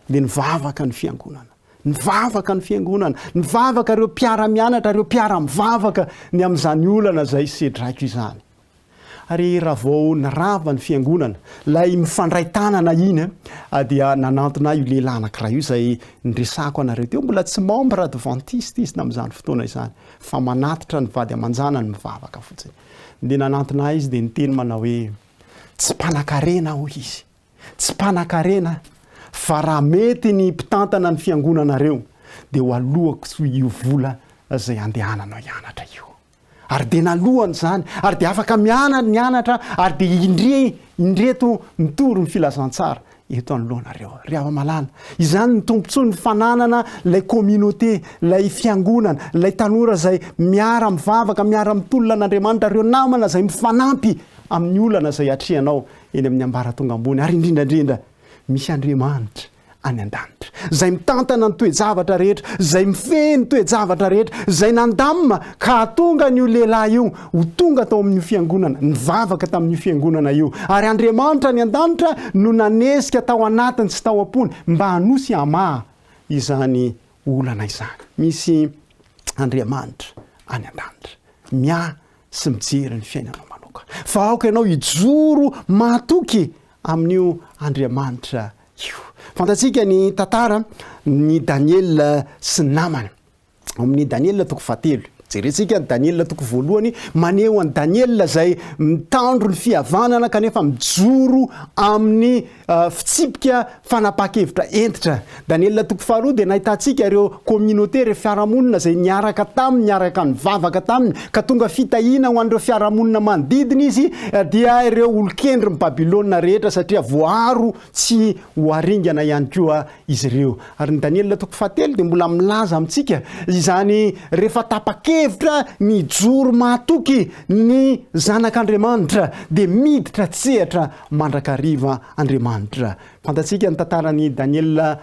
Dia nivavaka ny fiangonana. Nivavaka ny fiangonana, nivavaka ireo mpiara-mianatra, ireo mpiara-mivavaka ny amin'izany olana izay sedraiko izany. Ary raha vao nirava ny fiangonana, ilay mifandray tanana iny, dia nanantona ahy io lehilahy anankiray io izay niresahako anareo teo, mbola tsy membre adventiste izy tamin'izany fotoana izany fa manatitra ny vady aman-janany mivavaka fotsiny. Dia nanantona ahy izy dia niteny manao hoe, tsy mpanankarena aho hoy izy, tsy mpanankarena aho fa raha mety ny mpitantana ny fiangonanareo dia ho aloako io vola izay andehananao hianatra io. Ary dia nalohany izany, ary dia afaka miana nianatra, ary dia indre indreto mitory ny filazantsara eto anoloanareo. Ry hava-malala, izany ny tombontsoa ny fananana ilay communauté, ilay fiangonana, ilay tanora izay miara mivavaka, miara mitolona an'Andriamanitra, ireo namana izay mifanampy amin'ny olana izay atrehanao eny amin'ny ambaratonga ambony, ary indrindra indrindra misy Andriamanitra any an-danitra, izay mitantana ny toe-javatra rehetra, izay mifehy ny toe-javatra rehetra, izay nandamina ka hahatonga an'io lehilahy io ho tonga tao amin'io fiangonana, nivavaka tamin'io fiangonana io. Ary Andriamanitra any an-danitra no nanesika tao anatiny sy tao am-pony mba hanosy hamaha izany olana izany. Misy Andriamanitra any an-danitra miahy sy mijery ny fiainanao manokana. Fa aoka ianao hijoro mahatoky amin'io Andriamanitra io. Fantatsika ny tantara ny Daniela sy ny namany. Ao amin'ny Daniela toko fahatelo. Jerentsika ny Daniela toko voalohany, maneho an'i Daniela izay mitandro ny fihavanana kanefa mijoro amin'ny fitsipika fanapahan-kevitra hentitra. Daniela toko faharoa dia nahitantsika ireo communauté, ireo fiarahamonina izay niaraka taminy, niaraka nivavaka taminy, ka tonga fitahiana ho an'ireo fiarahamonina manodidina izy, dia ireo olon-kendrin'i Babylona rehetra satria voaaro tsy ho aringana ihany koa izy ireo. Ary ny Daniela toko fahatelo dia mbola milaza amintsika izany rehefa tapa-kevitra ny hijoro mahatoky ny zanak'Andriamanitra dia miditra an-tsehatra mandrakariva Andriamanitra. Fantatsika ny tantaran'i Daniela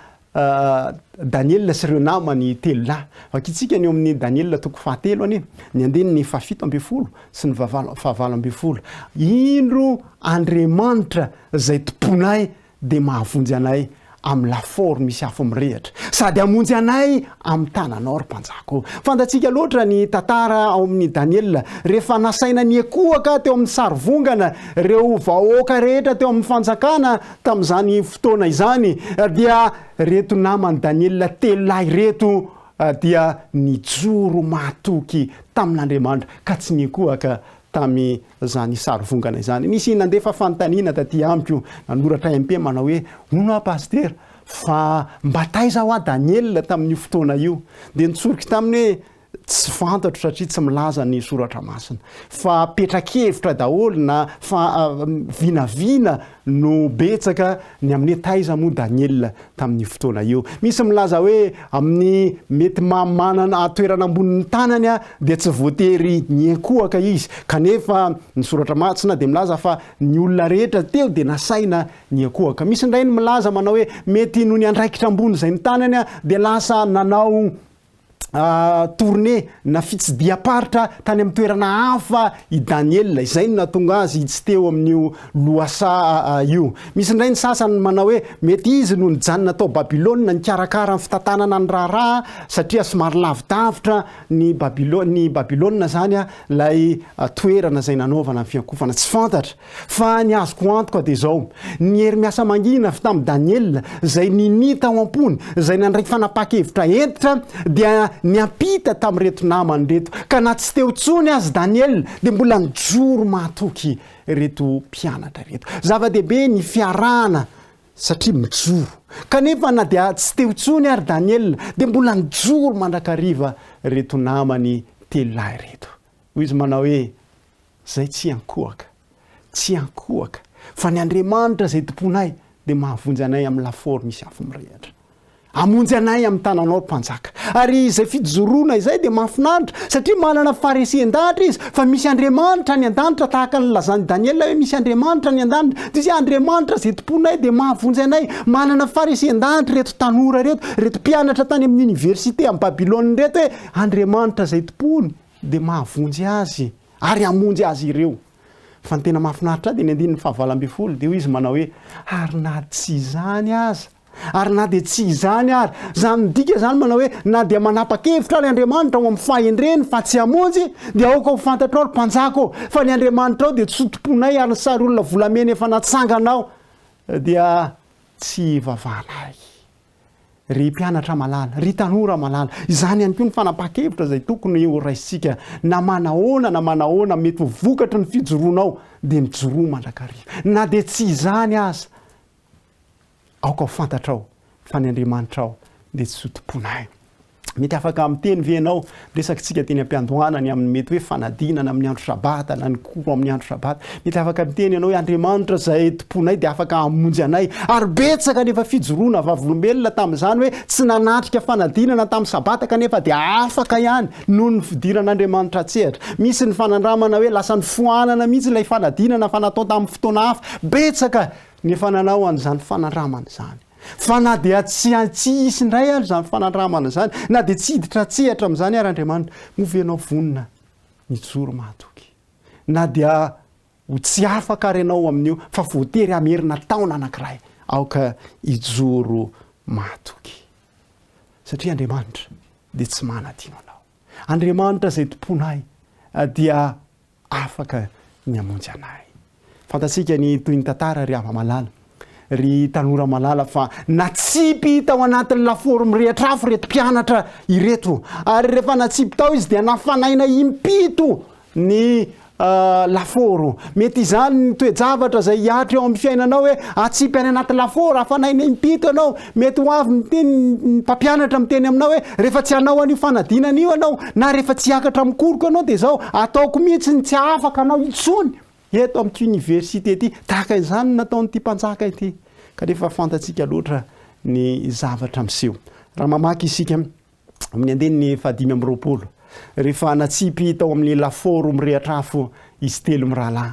Daniela sy ireo namany telo lahy. Vakintsika ny eo amin'ny Daniela toko fahatelo anie, ny andininy fahafito ambin'ny folo sy ny fahavalo ambin'ny folo. Indro Andriamanitra izay tomponay dia mahavonjy anay amin'ny lafaoro misy afo mirehitra, sady hamonjy anay amin'ny tananao, ry mpanjaka ô. Fantatsika loatra ny tantara ao amin'ny Daniela, rehefa nasaina niankohoka teo amin'ny sarivongana ireo vahoaka rehetra teo amin'ny fanjakana tamin'izany fotoana izany, dia ireto naman'i Daniela telo lahy ireto dia nijoro mahatoky tamin'Andriamanitra ka tsy niankohoka tamin'izany sarivongana izany. Nisy nandefa fanontaniana taty amiko, nanoratra MP manao hoe, hono aho Pasitera, fa mba taiza hoa Daniel tamin'io fotoana io? Dia nitsoriko taminy hoe, tsy fantatro satria tsy milaza ny soratra masina. Fa petra-kevitra daholo na fa vinavina no betsaka ny amin'ny hoe taiza moa Daniel tamin'io fotoana io. Misy milaza hoe amin'ny mety maha manana toerana ambonin'ny tanany dia tsy voatery niankohaka izy, kanefa ny soratra masina dia milaza fa ny olona rehetra teo dia nasaina niankohaka. Misy indray ny milaza manao hoe mety noho ny andraikitra ambony izay ny tanany dia lasa nanao tournée na fitsidiham-paritra tany amin'ny toerana hafa i Daniela, izay no nahatonga azy tsy teo amin'io lohasaha io. Misy indray ny sasany manao hoe mety izy no nijanona tao Babylona nikarakara ny fitantanana ny raharaha satria somary lavidavitra ny Babylo- ny Babylona izany ilay toerana izay nanaovana ny fiankofana. Tsy fantatra. Fa ny azoko antoka dia izao, ny hery miasa mangina avy tamin'i Daniela, izay ninia tao am-pony, izay nandray fanapahan-kevitra hentitra, dia niampita tamin'ireto namany ireto, ka na tsy teo intsony aza Daniela, dia mbola nijoro mahatoky ireto mpianatra ireto. Zava-dehibe ny fiarahana satria mijoro. Kanefa na dia tsy teo intsony ary Daniela, dia mbola nijoro mandrakariva ireto namany telolahy ireto. Hoy izy manao hoe, Zay tsy ankohaka, tsy ankohaka, fa ny Andriamanitra izay tomponay dia mahavonjy anay amin'ny lafaoro misy afo mirehitra. Hamonjy anay amin'ny tananao, ry mpanjaka. Ary izay fijoroana izay dia mahafinaritra, satria manana faharesen-dahatra izy fa misy Andriamanitra any an-danitra, tahaka ny nilazan'i Daniela hoe misy Andriamanitra any an-danitra. Dia izay Andriamanitra izay tomponay dia mahavonjy anay. Manana faharesen-dahatra ireto tanora ireto, ireto mpianatra tany amin'ny oniversite any Babylona ireto hoe Andriamanitra izay tompony dia mahavonjy azy ary hamonjy azy ireo. Fa ny tena mahafinaritra ahy dia ny andininy fahavalo ambin'ny folo dia hoy izy manao hoe, ary na tsy izany aza, ary na dia tsy izany ary, izany midika izany manao hoe, na dia manapa-kevitra ary Andriamanitra ao amin'ny fahendreny fa tsy hamonjy, dia aoka ho fantatrao ry mpanjaka ô, fa ny Andriamanitrao dia tsy ho tomponay ary ny sary olona volamena efa natsanganao dia. tsy hivavahanay. Ry mpianatra malala, ry tanora malala, izany ihany koa ny fanapahan-kevitra izay tokony ho raisintsika, na manahoana na manahoana mety ho vokatry ny fijoroanao dia mijoroa mandrakariva. Na dia tsy izany aza, aoka ho fantatrao fa ny Andriamanitrao dia tsy ho tomponay. Mety afaka miteny ve ianao, resakitsika teny am-piandohana ny amin'ny mety hoe fanadinana amin'ny andro sabata na ny cours amin'ny andro sabata. Mety afaka miteny ianao hoe Andriamanitra izay tomponay dia afaka hamonjy anay. Ary betsaka ny efa fijoroana vavolombelona tamin'izany hoe tsy nanatrika fanadinana tamin'ny sabata kanefa dia afaka ihany noho ny fidiran'Andriamanitra an-tsehatra. Misy ny fanandramana hoe lasa nofoanana mihitsy ilay fanadinana fa natao tamin'ny fotoana hafa. Betsaka ny efa nanao an'izany fanandramana izany. Fa na dia tsy tsy hisy indray ary izany fanandramana izany, na dia tsy hiditra an-tsehatra amin'izany ary Andriamanitra, moa ve ianao vonona ny hijoro mahatoky? Na dia ho tsy afaka ary ianao amin'io fa voatery hamerina taona anankiray, aoka hijoro mahatoky. Satria Andriamanitra dia tsy manadino anao. Andriamanitra izay tomponay dia afaka ny hamonjy anay. Fantatsika ny tohin'ny tantara ry hava-malala, ry tanora malala fa natsipy tao anatin'ny lafaoro mirehitra afo ireto mpianatra ireto ary rehefa natsipy tao izy dia nafanaina impito ny lafaoro. Mety izany ny toe-javatra izay hihatra eo amin'ny fiainanao hoe atsipy any anaty lafaoro, hafanaina impito ianao. Mety ho avy miteny ny mpampianatra miteny aminao hoe rehefa tsy hanao an'io fanadinana io ianao na rehefa tsy hiakatra amin'ny koriko ianao dia izao ataoko mihitsy ny tsy hahafaka anao intsony eto amin'ity université ity. Tahaka izany no nataon'ity mpanjaka ity. Kanefa fantatsika loatra ny zavatra miseho. Raha mamaky isika amin'ny andininy fahadimy amby 20, rehefa natsipy tao amin'ny lafaoro mirehatra afo izy telo mirahalahy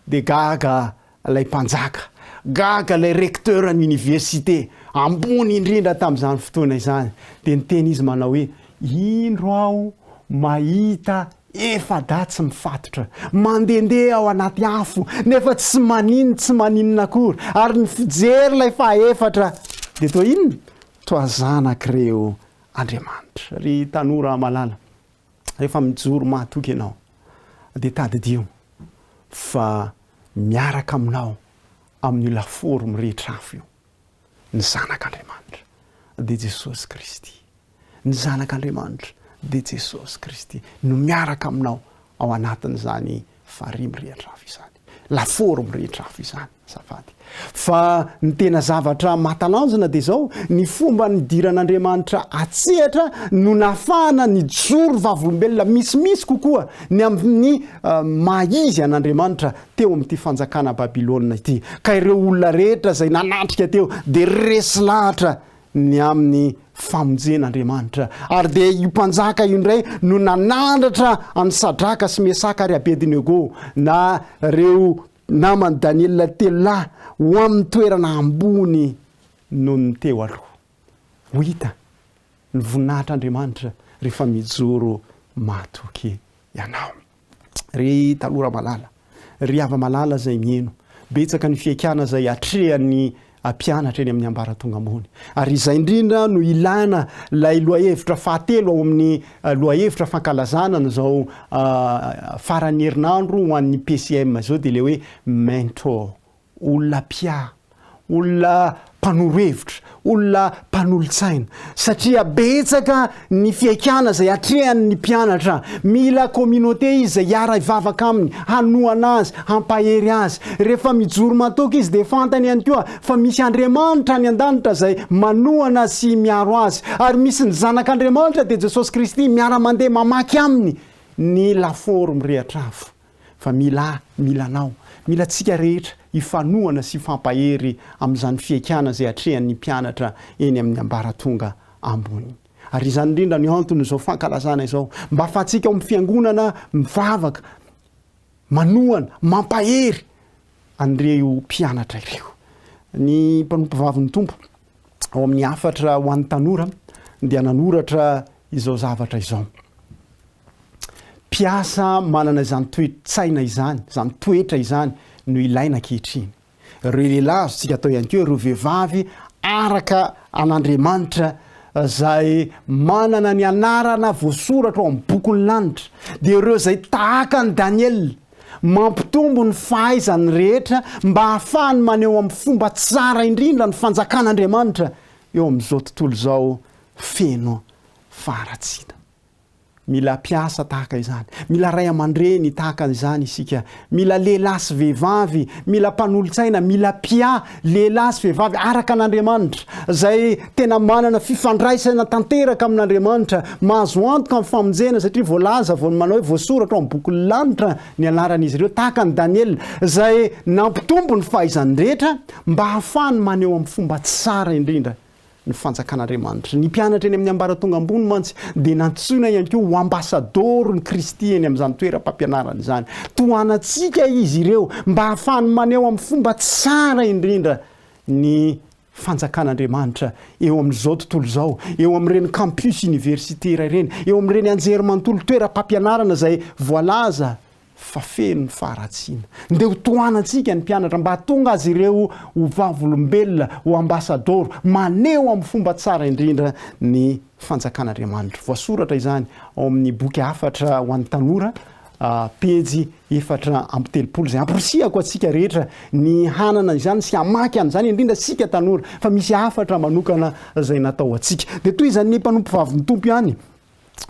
dia gaga ilay mpanjaka, gaga ilay recteur ny université ambony indrindra tamin'izany fotoana izany, dia niteny izy manao hoe, indro aho mahita efa-dahy tsy mifatotra, mandehandeha ao anaty afo, nefa tsy manino tsy maninona akory, ary ny fijery ilay fahaefatra dia toa inona? Toa zanak'ireo Andriamanitra. Ry tanora malala, rehefa mijoro mahatoky ianao, dia tadidio fa miaraka aminao amin'io lafaoro mirehitra afo io ny Zanak'Andriamanitra, dia Jesosy Kristy. Ny Zanak'Andriamanitra, dia Jesosy Kristy, no miaraka aminao ao anatin'izany farihy mirehitra afo izany, lafaoro mirehitra afo izany, azafady. Fa ny tena zavatra mahatalanjona dia izao, ny fomba nidiran'Andriamanitra an-tsehatra no nahafahana nijoro vavolombelona misimisy kokoa ny amin'ny maha izy an'Andriamanitra teo amin'ity fanjakana Babylona ity. Ka ireo olona rehetra izay nanatrika teo dia resy lahatra ny amin'ny famonjen'Andriamanitra. Ary dia io mpanjaka io indray no nanandratra an'i Sadraka sy Mesaka ary Abednego na ireo naman'i Daniela telo lahy ho amin'ny toerana ambony noho ny teo aloha. Ho hita ny voninahitr'Andriamanitra rehefa mijoro mahatoky ianao. Ry tanora malala, ry hava-malala izay miheno, betsaka ny fihaikana izay atrehan'ny mpianatra eny amin'ny ambaratonga ambony. Ary izay indrindra no ilana ilay lohahevitra fahatelo ao amin'ny lohahevitra fankalazana an'izao faran'ny herinandro ho an'ny PCM izao dia ilay hoe mentor, olona mpiahy, olona mpanoro hevitra, olona mpanolotsaina, satria betsaka ny fihaikana izay atrehany ny mpianatra, mila communauté izy izay hiara-hivavaka aminy, hanohana azy, hampahery azy, rehefa mijoro matoky izy dia fantany ihany koa fa misy Andriamanitra any an-danitra izay manohana sy miaro azy, ary misy ny Zanak'Andriamanitra dia Jesosy Kristy miara-mandeha mamaky aminy ny lafaoro mirehatra afo. Fa mila ahy, mila anao, mila antsika rehetra hifanohana sy hifampahery amin'izany fihaikana izay atrehan'ny mpianatra eny amin'ny ambaratonga ambony. Ary izany indrindra no anton'izao fankalazana izao, mba ahafahantsika ao amin'ny fiangonana mivavaka, manohana, mampahery an'ireo mpianatra ireo. Ny mpanompovavin'ny Tompo ao amin'ny hafatra ho an'ny tanora dia nanoratra izao zavatra izao. Mpiasa manana izany toe-tsaina izany, izany toetra izany no ilaina ankehitriny. Ireo lehilahy azontsika atao ihany koa, ireo vehivavy araka an'Andriamanitra izay manana ny anarana voasoratra ao amin'ny bokin'ny lanitra, dia ireo izay tahaka an'i Daniela. Mampitombo ny fahaizany rehetra mba hahafahany maneho amin'ny fomba tsara indrindra ny Fanjakan'Andriamanitra eo amin'izao tontolo izao feno faharatsiana. Mila mpiasa tahaka izany, mila ray aman-dreny tahaka izany isika, mila lehilahy sy vehivavy, mila mpanolotsaina, mila mpiahy, lehilahy sy vehivavy araka an'Andriamanitra, izay tena manana fifandraisana tanteraka amin'Andriamanitra, mahazo antoka amin'ny famonjena satria voalaza vao manao hoe voasoratra ao amin'ny bokin'ny lanitra ny anaran'izy ireo, tahaka an'i Daniela, izay nampitombo ny fahaizany rehetra mba hahafahany maneho amin'ny fomba tsara indrindra ny fanjakan'Andriamanitra. Ny mpianatra eny amin'ny ambaratonga ambony mantsy dia nantsoina ihany koa ho ambasadaoron'i Kristy eny amin'izany toeram-pampianarana izany. Tohanantsika izy ireo mba hahafahany maneho amin'ny fomba tsara indrindra ny fanjakan'Andriamanitra eo amin'izao tontolo izao, eo amin'ireny campus universitaire ireny, eo amin'ireny anjerimanontolo toeram-pampianarana izay voalaza fa feno ny faharatsiana. Ndeha ho tohanantsika ny mpianatra mba hahatonga azy ireo ho vavolombelona, ho ambasadaoro, maneho amin'ny fomba tsara indrindra ny Fanjakan'Andriamanitra. Voasoratra izany ao amin'ny boky Hafatra ho an'ny tanora, pejy 34, izay amporisihako antsika rehetra ny hanana izany sy hamaky an'izany, indrindra isika tanora, fa misy hafatra manokana izay natao ho antsika. Dia tohizan'ny mpanompovavin'ny Tompo ihany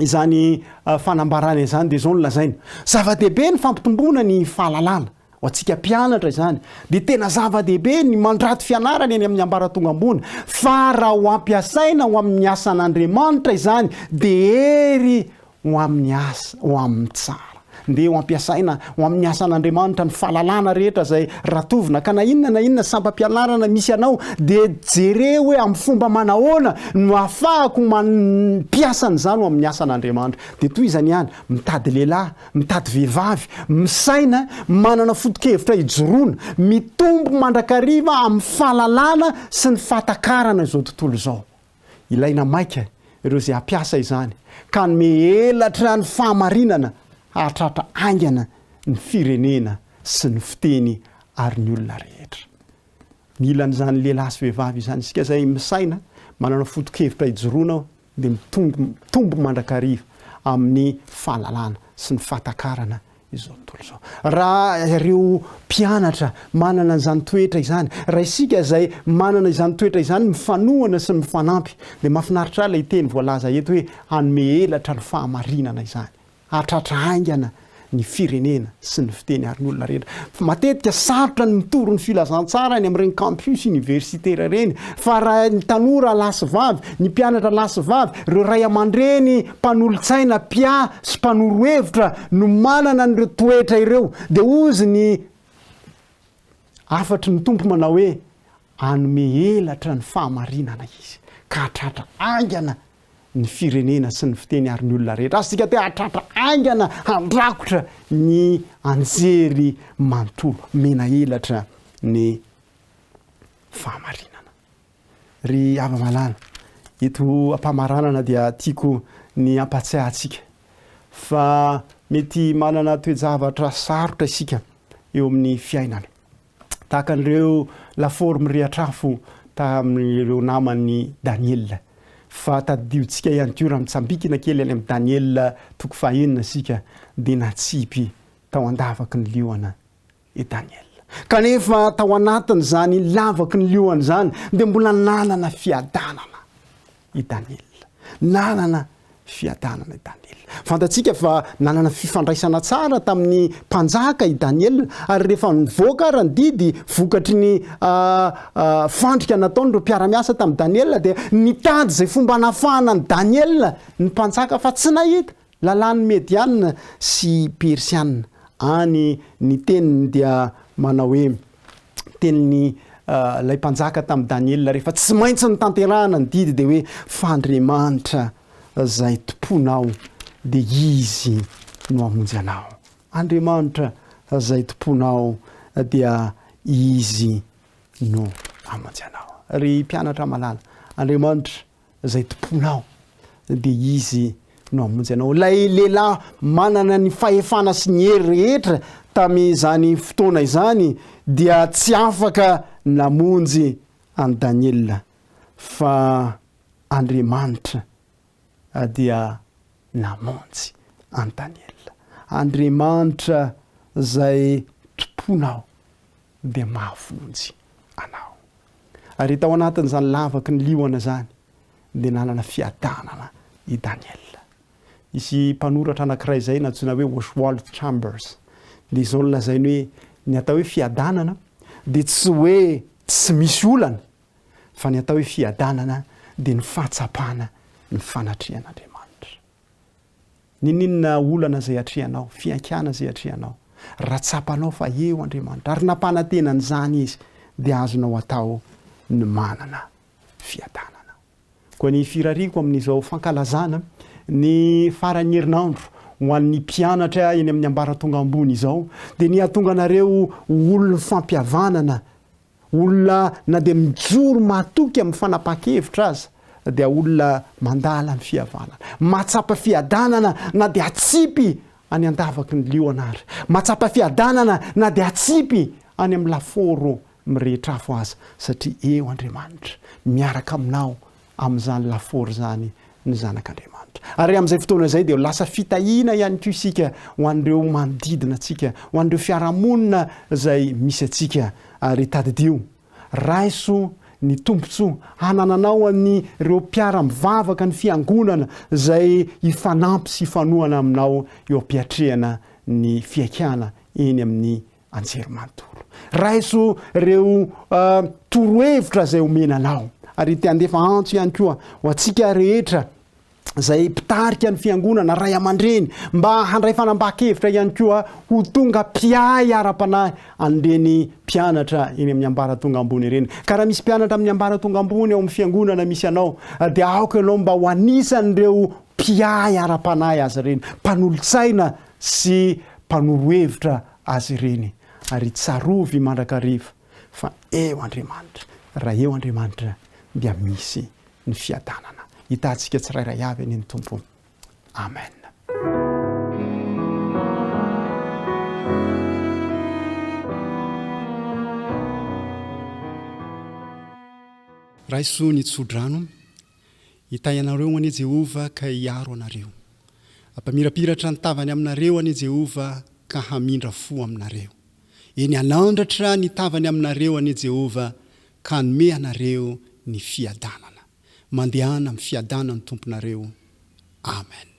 izany fanambarana izany dia izao no lazainy, Zava-dehibe ny fampitomboana ny fahalalana. Ho antsika mpianatra izany dia tena zava-dehibe ny mandrato fianarana eny amin'ny ambaratonga ambony, fa raha ho ampiasaina ho amin'ny asan'Andriamanitra izany dia hery ho amin'ny asa, ho amin'ny tsara. Ndeha ho ampiasaina ho amin'ny asan'Andriamanitra ny fahalalana rehetra izay ratovina, ka na inona na inona sampam-pianarana misy anao dia jereo hoe amin'ny fomba manahoana no ahafahako mampiasa an'izany ho amin'ny asan'Andriamanitra. Dia tohizany ihany, mitady lehilahy, mitady vehivavy, misaina, manana foto-kevitra ijoroana, mitombo mandrakariva amin'ny fahalalana sy ny fahatakarana izao tontolo izao. Ilaina maika ireo izay hampiasa izany ka hanome elatra ny fahamarinana hahatratra haingana ny firenena sy ny fiteny ary ny olona rehetra. Mila an'izany lehilahy sy vehivavy izany isika izay misaina, manana foto-kevitra ijoroana dia mitombo mitombo mandrakariva amin'ny fahalalana sy ny fahatakarana izao tontolo izao. Raha ireo mpianatra manana an'izany toetra izany, raha isika izay manana izany toetra izany mifanohana sy mifanampy, dia mahafinaritra ahy ilay teny voalaza eto hoe hanome elatra ny fahamarinana izany, hahatratra haingana ny firenena sy ny fiteny ary ny olona rehetra. Matetika sarotra ny mitory ny filazantsara any amin'ireny campus universitaire ireny, fa raha ny tanora lahy sy vavy, ny mpianatra lahy sy vavy, ireo ray aman-dreny mpanolotsaina, mpiahy sy mpanoro hevitra no manana an'ireo toetra ireo, dia hozy ny hafatry ny Tompo manao hoe, Hanome elatra ny fahamarinana Izy, ka hahatratra haingana ny firenena sy ny fiteny ary ny olona rehetra. Azontsika atao hoe hahatratra haingana handrakotra ny anjery manontolo. Mena elatra ny fahamarinana. Ry hava-malala, eto am-pamaranana dia tiako ny hampatsiahy antsika fa mety manana toe-javatra sarotra isika eo amin'ny fiainana. Tahaka an'ireo lafaoro mirehatra afo tamin'ireo naman'i Daniela. Fa tadidiontsika ihany koa raha mitsambikina kely any amin'i Daniela toko fahenina isika dia natsipy tao an-davaky ny liona i Daniela. Kanefa tao anatin'izany lavaky ny liona izany dia mbola nanana fiadanana i Daniela. Nanana fiadanana i Daniela. Fantatsika fa nanana fifandraisana tsara tamin'ny mpanjaka i Daniela, ary rehefa nivoaka ara ny didy vokatry ny fandrika nataon'ireo mpiara-miasa tamin'i Daniela dia nitady izay fomba hanafahana an'i Daniela ny mpanjaka fa tsy nahita. Lalàn'ny Mediana sy Persiana. Any ny teniny dia manao hoe, tenin'ny ilay mpanjaka tamin'i Daniela rehefa tsy maintsy notanterahana ny didy dia hoe, Fa Andriamanitra izay tomponao dia Izy no hamonjy anao. Andriamanitra izay tomponao dia Izy no hamonjy anao. Ry mpianatra malala, Andriamanitra izay tomponao dia Izy no hamonjy anao. Ilay lehilahy manana ny fahefana sy ny hery rehetra tamin'izany fotoana izany dia tsy afaka namonjy an'i Daniela fa Andriamanitra dia namonjy an'i Daniela. Andriamanitra. izay tomponao dia mahavonjy anao. Ary tao anatin'izany lavaky ny liona izany dia nanana fiadanana i Daniela. Nisy mpanoratra anankiray izay nantsoina hoe Oswald Chambers dia izao no lazainy hoe ny atao hoe fiadanana dia tsy hoe tsy misy olana fa ny atao hoe fiadanana dia ny fahatsapana ny fanatrehan'Andriamanitra. N'inon'inona olana izay atrehanao, fihaikana izay atrehanao, raha tsapanao fa eo Andriamanitra ary nampanantena an'izany Izy dia azonao atao ny manana fiadanana. Koa ny firariako amin'izao fankalazana ny faran'ny herinandro ho an'ny mpianatra eny amin'ny ambaratonga ambony izao dia ny hahatonga anareo ho olon'ny fampihavanana, olona na dia mijoro mahatoky amin'ny fanapahan-kevitra aza dia olona mandala ny fihavanana, mahatsapa fiadanana na dia atsipy any an-davaky ny liona ary, mahatsapa fiadanana na dia atsipy any amin'ny lafaoro mirehitra afo aza satria eo Andriamanitra miaraka aminao amin'izany lafaoro izany ny zanak'Andriamanitra. Ary amin'izay fotoana izay dia ho lasa fitahiana ihany koa isika ho an'ireo manodidina antsika, ho an'ireo fiarahamonina izay misy antsika. Ary tadidio, raiso ny tombontsoa hanananao an'ireo mpiara-mivavaka ny fiangonana izay hifanampy sy hifanohana aminao eo am-piatrehana ny fihaikana eny amin'ny anjerimanontolo. Raiso ireo torohevitra izay omena anao. Ary te handefa antso ihany koa ho antsika rehetra izay mpitarika ny fiangonana, ray aman-dreny, mba handray fanambahan-kevitra ihany koa ho tonga mpiahy ara-panahy an'ireny mpianatra eny amin'ny ambaratonga ambony ireny. Ka raha misy mpianatra amin'ny ambaratonga ambony ao amin'ny fiangonana misy anao, dia aoka ianao mba ho anisan'ireo mpiahy ara-panahy azy ireny, mpanolo-tsaina sy mpanoro hevitra azy ireny, ary tsarovy mandrakariva fa eo Andriamanitra, raha eo Andriamanitra dia misy ny fiadanana. Hitahantsika tsirairay avy anie ny Tompo. Amen. Raiso ny tsodrano. Hitahy anareo anie Jehovah ka hiaro anareo. Hampamirapiratra ny tavany aminareo anie Jehovah ka hamindra fo aminareo. Eny, hanandratra ny tavany aminareo anie Jehovah ka hanome anareo ny fiadanana. Mandehana amin'ny fiadanan'ny Tomponareo. Amen.